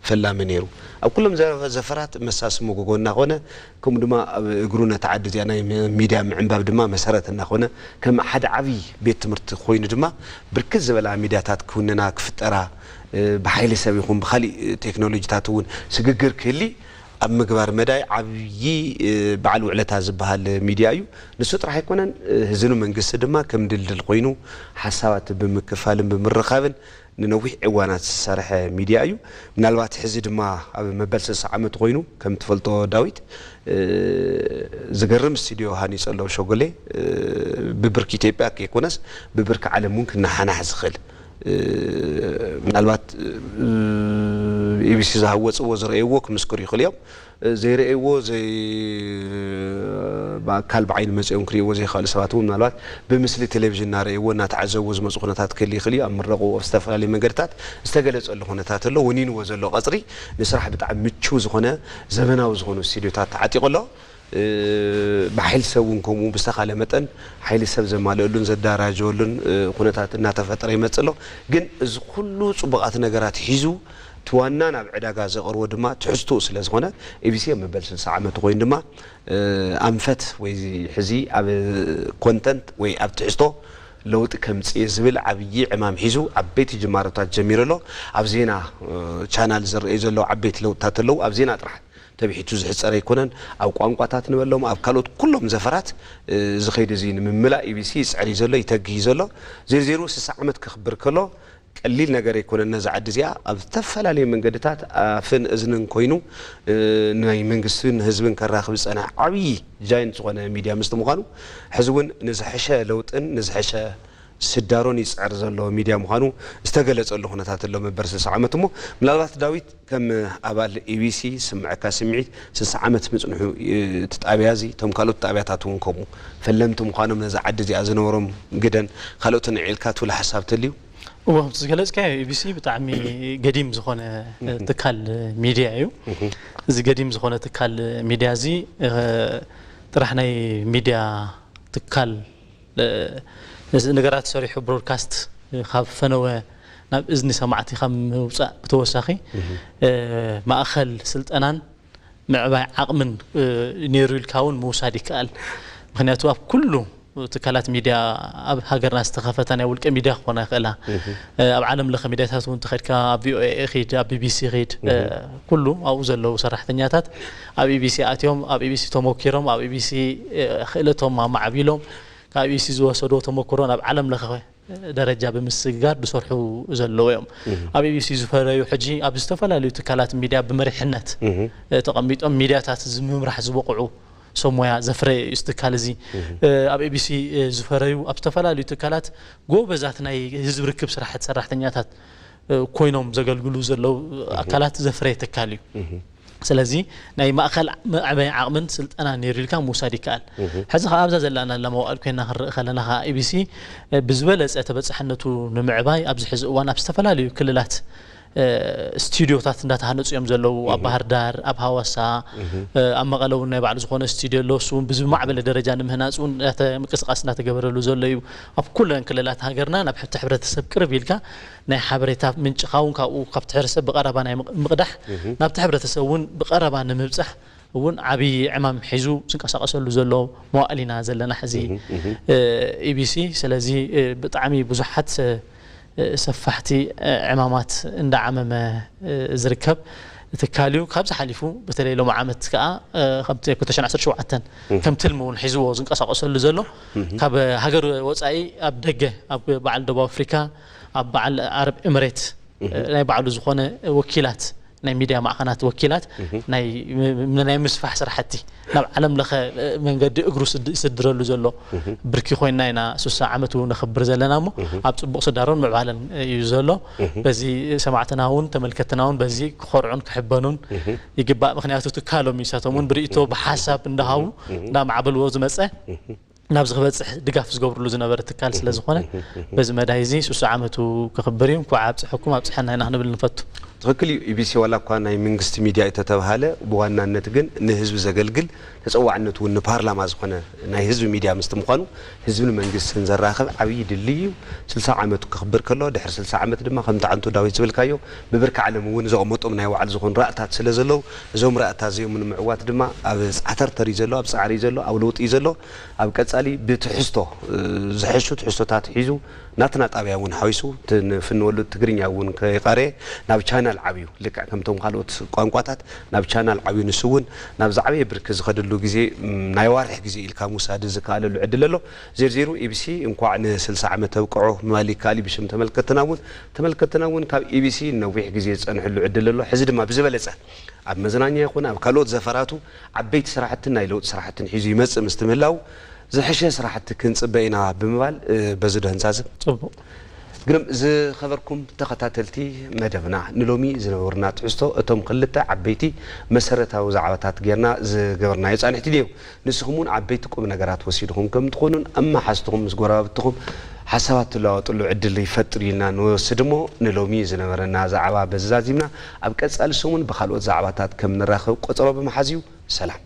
ፈላሚ ነይሩ። ኣብ ኩሎም ዘፈራት መሳሲ መጎጎ እናኾነ፣ ከምኡ ድማ ኣብ እግሩ ነታ ዓዲ እዚኣ ናይ ሚድያ ምዕንባብ ድማ መሰረት እናኾነ፣ ከም ሓደ ዓብዪ ቤት ትምህርቲ ኮይኑ ድማ ብርክት ዝበላ ሚድያታት ክውንና ክፍጠራ፣ ብሓይሊ ሰብ ይኹን ብካሊእ ቴክኖሎጂታት እውን ስግግር ክህሊ ኣብ ምግባር መዳይ ዓብዪ በዓል ውዕለታ ዝበሃል ሚድያ እዩ። ንሱ ጥራሕ ኣይኮነን፣ ህዝቢ መንግስቲ ድማ ከም ድልድል ኮይኑ ሓሳባት ብምክፋልን ብምርኻብን ንነዊሕ እዋናት ዝሰርሐ ሚድያ እዩ። ምናልባት ሕዚ ድማ ኣብ መበል ስልሳ ዓመት ኮይኑ ከም ትፈልጦ ዳዊት፣ ዝገርም ስቱዲዮ ሃኒጸ ኣሎ ሸጎሌ። ብብርኪ ኢትዮጵያ ከይኮነስ ብብርኪ ዓለም እውን ክነሓናሕ ዝኽእል፣ ምናልባት ኢቢሲ ዝሃወፅዎ ዝረእይዎ ክምስክሩ ይኽእሉ እዮም። ዘይረእይዎ፣ ዘይ ብኣካል ብዓይኒ መፅኦም ክርእይዎ ዘይኽእሉ ሰባት እውን ምናልባት ብምስሊ ቴሌቪዥን እናረእይዎ እናተዓዘብዎ ዝመፁ ኩነታት ክህሉ ይኽእል እዩ። ኣብ ምረቑ ኣብ ዝተፈላለዩ መንገድታት ዝተገለፀሉ ኩነታት ኣሎ። ወኒንዎ ዘሎ ቀፅሪ ንስራሕ ብጣዕሚ ምችው ዝኾነ ዘበናዊ ዝኾኑ ስቱዲዮታት ተዓጢቑ ኣሎ። ብሓይሊ ሰብ እውን ከምኡ ብዝተኻለ መጠን ሓይሊ ሰብ ዘማልአሉን ዘደራጀወሉን ኩነታት እናተፈጠረ ይመፅእ ኣሎ። ግን እዚ ኩሉ ፅቡቓት ነገራት ሒዙ እቲ ዋና ናብ ዕዳጋ ዘቕርቦ ድማ ትሕዝትኡ ስለ ዝኾነ ኢቢሲ ኣብ መበል ስልሳ ዓመቱ ኮይኑ ድማ ኣንፈት ወይ ሕዚ ኣብ ኮንተንት ወይ ኣብ ትሕዝቶ ለውጢ ከምፅእ ዝብል ዓብዪ ዕማም ሒዙ ዓበይቲ ጅማሮታት ጀሚሩ ኣሎ። ኣብ ዜና ቻናል ዝረኣዩ ዘለዉ ዓበይቲ ለውጥታት ኣለዉ። ኣብ ዜና ጥራሕ ተብሒቱ ዝሕፀር ኣይኮነን። ኣብ ቋንቋታት ንበሎም ኣብ ካልኦት ኩሎም ዘፈራት እዚ ከይዲ እዚ ንምምላእ ኢቢሲ ይፅዕር እዩ ዘሎ፣ ይተግህ እዩ ዘሎ። ዜርዜሩ ስሳ ዓመት ከኽብር ከሎ ቀሊል ነገር ኣይኮነን። ነዛ ዓዲ እዚኣ ኣብ ዝተፈላለዩ መንገድታት ኣፍን እዝንን ኮይኑ ናይ መንግስትን ህዝብን ከራኽብ ዝፀንሐ ዓብዪ ጃይንት ዝኾነ ሚድያ ምስቲ ምዃኑ ሕዚ እውን ንዝሐሸ ለውጥን ንዝሐሸ ስዳሮን ይፅዕር ዘሎ ሚድያ ምዃኑ ዝተገለፀሉ ኩነታት ኣሎ መበል ስልሳ ዓመት እሞ ምናልባት ዳዊት ከም ኣባል ኢቢሲ ስምዐካ ስምዒት ስልሳ ዓመት ምፅንሑ እቲ ጣብያ እዚ እቶም ካልኦት ጣብያታት እውን ከምኡ ፈለምቲ ምዃኖም ነዛ ዓዲ እዚኣ ዝነበሮም ግደን ካልኦትን ዕልካ ትብሎ ሓሳብ ተልዩ? እዎ ከምቲ ዝገለፅካዮ ኢቢሲ ብጣዕሚ ገዲም ዝኾነ ትካል ሚድያ እዩ። እዚ ገዲም ዝኾነ ትካል ሚድያ እዚ ጥራሕ ናይ ሚድያ ትካል ነዚ ነገራት ሰሪሑ ብሮድካስት ካብ ፈነወ ናብ እዝኒ ሰማዕቲ ካብ ምውፃእ ብተወሳኺ ማእኸል ስልጠናን ምዕባይ ዓቕምን ነይሩ ኢልካ እውን ምውሳድ ይከኣል። ምክንያቱ ኣብ ኩሉ ትካላት ሚድያ ኣብ ሃገርና ዝተኸፈታ ናይ ውልቀ ሚድያ ክኾና ይኽእላ። ኣብ ዓለም ለኸ ሚድያታት እውን ተኸድካ ኣብ ቪኦኤ ኺድ፣ ኣብ ቢቢሲ ኺድ፣ ኩሉ ኣብኡ ዘለዉ ሰራሕተኛታት ኣብ ኢቢሲ ኣትዮም፣ ኣብ ኢቢሲ ተሞኪሮም፣ ኣብ ኢቢሲ ክእለቶም ኣማዕቢሎም፣ ካብ ኢቢሲ ዝወሰድዎ ተሞክሮ ናብ ዓለም ለኸ ደረጃ ብምስግጋር ዝሰርሑ ዘለዉ እዮም። ኣብ ኢቢሲ ዝፈረዩ ሕጂ ኣብ ዝተፈላለዩ ትካላት ሚድያ ብመሪሕነት ተቐሚጦም ሚድያታት ዝምምራሕ ዝበቕዑ ሰብ ሞያ ዘፍረየ እዩ እዚ ትካል እዚ። ኣብ ኢቢሲ ዝፈረዩ ኣብ ዝተፈላለዩ ትካላት ጎበዛት ናይ ህዝብ ርክብ ስራሕቲ ሰራሕተኛታት ኮይኖም ዘገልግሉ ዘለዉ ኣካላት ዘፍረየ ትካል እዩ። ስለዚ ናይ ማእኸል መዕበይ ዓቕምን ስልጠና ነይሩ ኢልካ ምውሳድ ይከኣል። ሕዚ ከዓ ኣብዛ ዘላና መዋእል ኮይና ክንርኢ ከለና ከዓ ኢቢሲ ብዝበለፀ ተበፃሕነቱ ንምዕባይ ኣብዚ ሕዚ እዋን ኣብ ዝተፈላለዩ ክልላት ስቱዲዮታት እንዳተሃነፁ እዮም ዘለዉ። ኣብ ባህር ዳር፣ ኣብ ሃዋሳ፣ ኣብ መቐለ እውን ናይ ባዕሉ ዝኾነ ስቱዲዮ ኣሎ። እሱ እውን ብዝማዕበለ ደረጃ ንምህናፅ እውን ምንቅስቃስ እንዳተገበረሉ ዘሎ እዩ። ኣብ ኩለን ክልላት ሃገርና ናብ ሕቲ ሕብረተሰብ ቅርብ ኢልካ ናይ ሓበሬታ ምንጭኻ እውን ካብኡ ካብቲ ሕብረተሰብ ብቐረባ ናይ ምቕ- ምቕዳሕ ናብቲ ሕብረተሰብ እውን ብቐረባ ንምብፃሕ እውን ዓብዪ ዕማም ሒዙ ዝንቀሳቐሰሉ ዘሎ መዋእል ኢና ዘለና። ሕዚ ኢቢሲ ስለዚ ብጣዕሚ ብዙሓት ሰፋሕቲ ዕማማት እንዳዓመመ ዝርከብ ትካል እዩ። ካብዚ ሓሊፉ በተለይ ሎም ዓመት ከዓ ከምቲ ክልተ ሽሕን ዓሰርተ ሸውዓተን ከም ትልሚ እውን ሒዝዎ ዝንቀሳቐሰሉ ዘሎ ካብ ሃገር ወፃኢ ኣብ ደገ ኣብ በዓል ደቡብ ኣፍሪካ ኣብ በዓል ዓረብ ኤምሬት ናይ ባዕሉ ዝኾነ ወኪላት ናይ ሚድያ ማዕኸናት ወኪላት ናይ ምስፋሕ ስራሕቲ ናብ ዓለም ለኸ መንገዲ እግሩ ይስድረሉ ዘሎ ብርኪ ኮይና ኢና ስሳ ዓመቱ ነኽብር ዘለና እሞ ኣብ ፅቡቕ ስዳሮን ምዕባለን እዩ ዘሎ። በዚ ሰማዕትና እውን ተመልከትና እውን በዚ ክኾርዑን ክሕበኑን ይግባእ። ምክንያቱ ትካሎም እዩ። ንሳቶም እውን ብርእይቶ ብሓሳብ እንዳሃቡ እንዳማዕበልዎ ዝመፀ ናብዚ ክበፅሕ ድጋፍ ዝገብርሉ ዝነበረ ትካል ስለ ዝኾነ በዚ መዳይ እዚ ስሳ ዓመቱ ክኽብር እዩ። እንኳዕ ኣብፅሐኩም ኣብፅሐና ኢና ክንብል ንፈቱ። ትኽክል እዩ። ኢቢሲ ዋላ እኳ ናይ መንግስቲ ሚድያ እዩ ተተባሃለ ብዋናነት ግን ንህዝቢ ዘገልግል ተፀዋዕነቱ እውን ንፓርላማ ዝኾነ ናይ ህዝቢ ሚድያ ምስቲ ምዃኑ ህዝብን መንግስትን ዘራኽብ ዓብዪ ድልድል እዩ። ስልሳ ዓመቱ ክኽብር ከሎ ድሕሪ ስልሳ ዓመት ድማ ከምቲ ዓንቱ ዳዊት ዝብልካዮ ብብርኪ ዓለም እውን ዘቐመጦም ናይ ባዕሉ ዝኾኑ ራእታት ስለ ዘለዉ እዞም ራእታት እዚኦም ንምዕዋት ድማ ኣብ ፃተርተር እዩ ዘሎ፣ ኣብ ፃዕሪ እዩ ዘሎ፣ ኣብ ለውጢ እዩ ዘሎ። ኣብ ቀፃሊ ብትሕዝቶ ዝሕሹ ትሕዝቶታት ሒዙ ናትና ጣብያ እውን ሓዊሱ ንፍንወሉ ትግርኛ እውን ከይቐረየ ናብ ቻናል ዓብዩ ልክዕ ከምቶም ካልኦት ቋንቋታት ናብ ቻናል ዓብዩ ንሱ እውን ናብ ዝዓበየ ብርኪ ዝኸደሉ ግዜ ናይ ዋርሕ ግዜ ኢልካ ምውሳድ ዝከኣለሉ ዕድል ኣሎ። ዜርዜሩ ኢቢሲ እንኳዕ ንስልሳ ዓመት ተብቅዖ ምባል ይከኣል እዩ ብሽም ተመልከትና እውን። ተመልከትና እውን ካብ ኢቢሲ ነዊሕ ግዜ ዝፀንሕሉ ዕድል ኣሎ። ሕዚ ድማ ብዝበለፀ ኣብ መዝናኛ ይኹን ኣብ ካልኦት ዘፈራቱ ዓበይቲ ስራሕትን ናይ ለውጢ ስራሕትን ሒዙ ይመፅእ ምስቲ ምህላው ዝሕሸ ስራሕቲ ክንፅበ ኢና ብምባል በዚ ዶ ህንፃዝብ። ፅቡቕ። ግርም ዝኸበርኩም ተኸታተልቲ መደብና ንሎሚ ዝነበሩና ትሕዝቶ እቶም ክልተ ዓበይቲ መሰረታዊ ዛዕባታት ጌርና ዝገበርናዮ ፃንሕቲ ድዮም? ንስኹም እውን ዓበይቲ ቁም ነገራት ወሲድኹም ከም ትኾኑን ኣመሓዝትኹም ምስ ጎረባብትኹም ሓሳባት ትለዋወጥሉ ዕድል ይፈጥር ኢልና ንወስድ እሞ ንሎሚ ዝነበረና ዛዕባ በዚ ዛዚምና ኣብ ቀፃሊ ሰሙን ብካልኦት ዛዕባታት ከም ንራኸብ ቆፀሮ ብምሓዝ እዩ። ሰላም።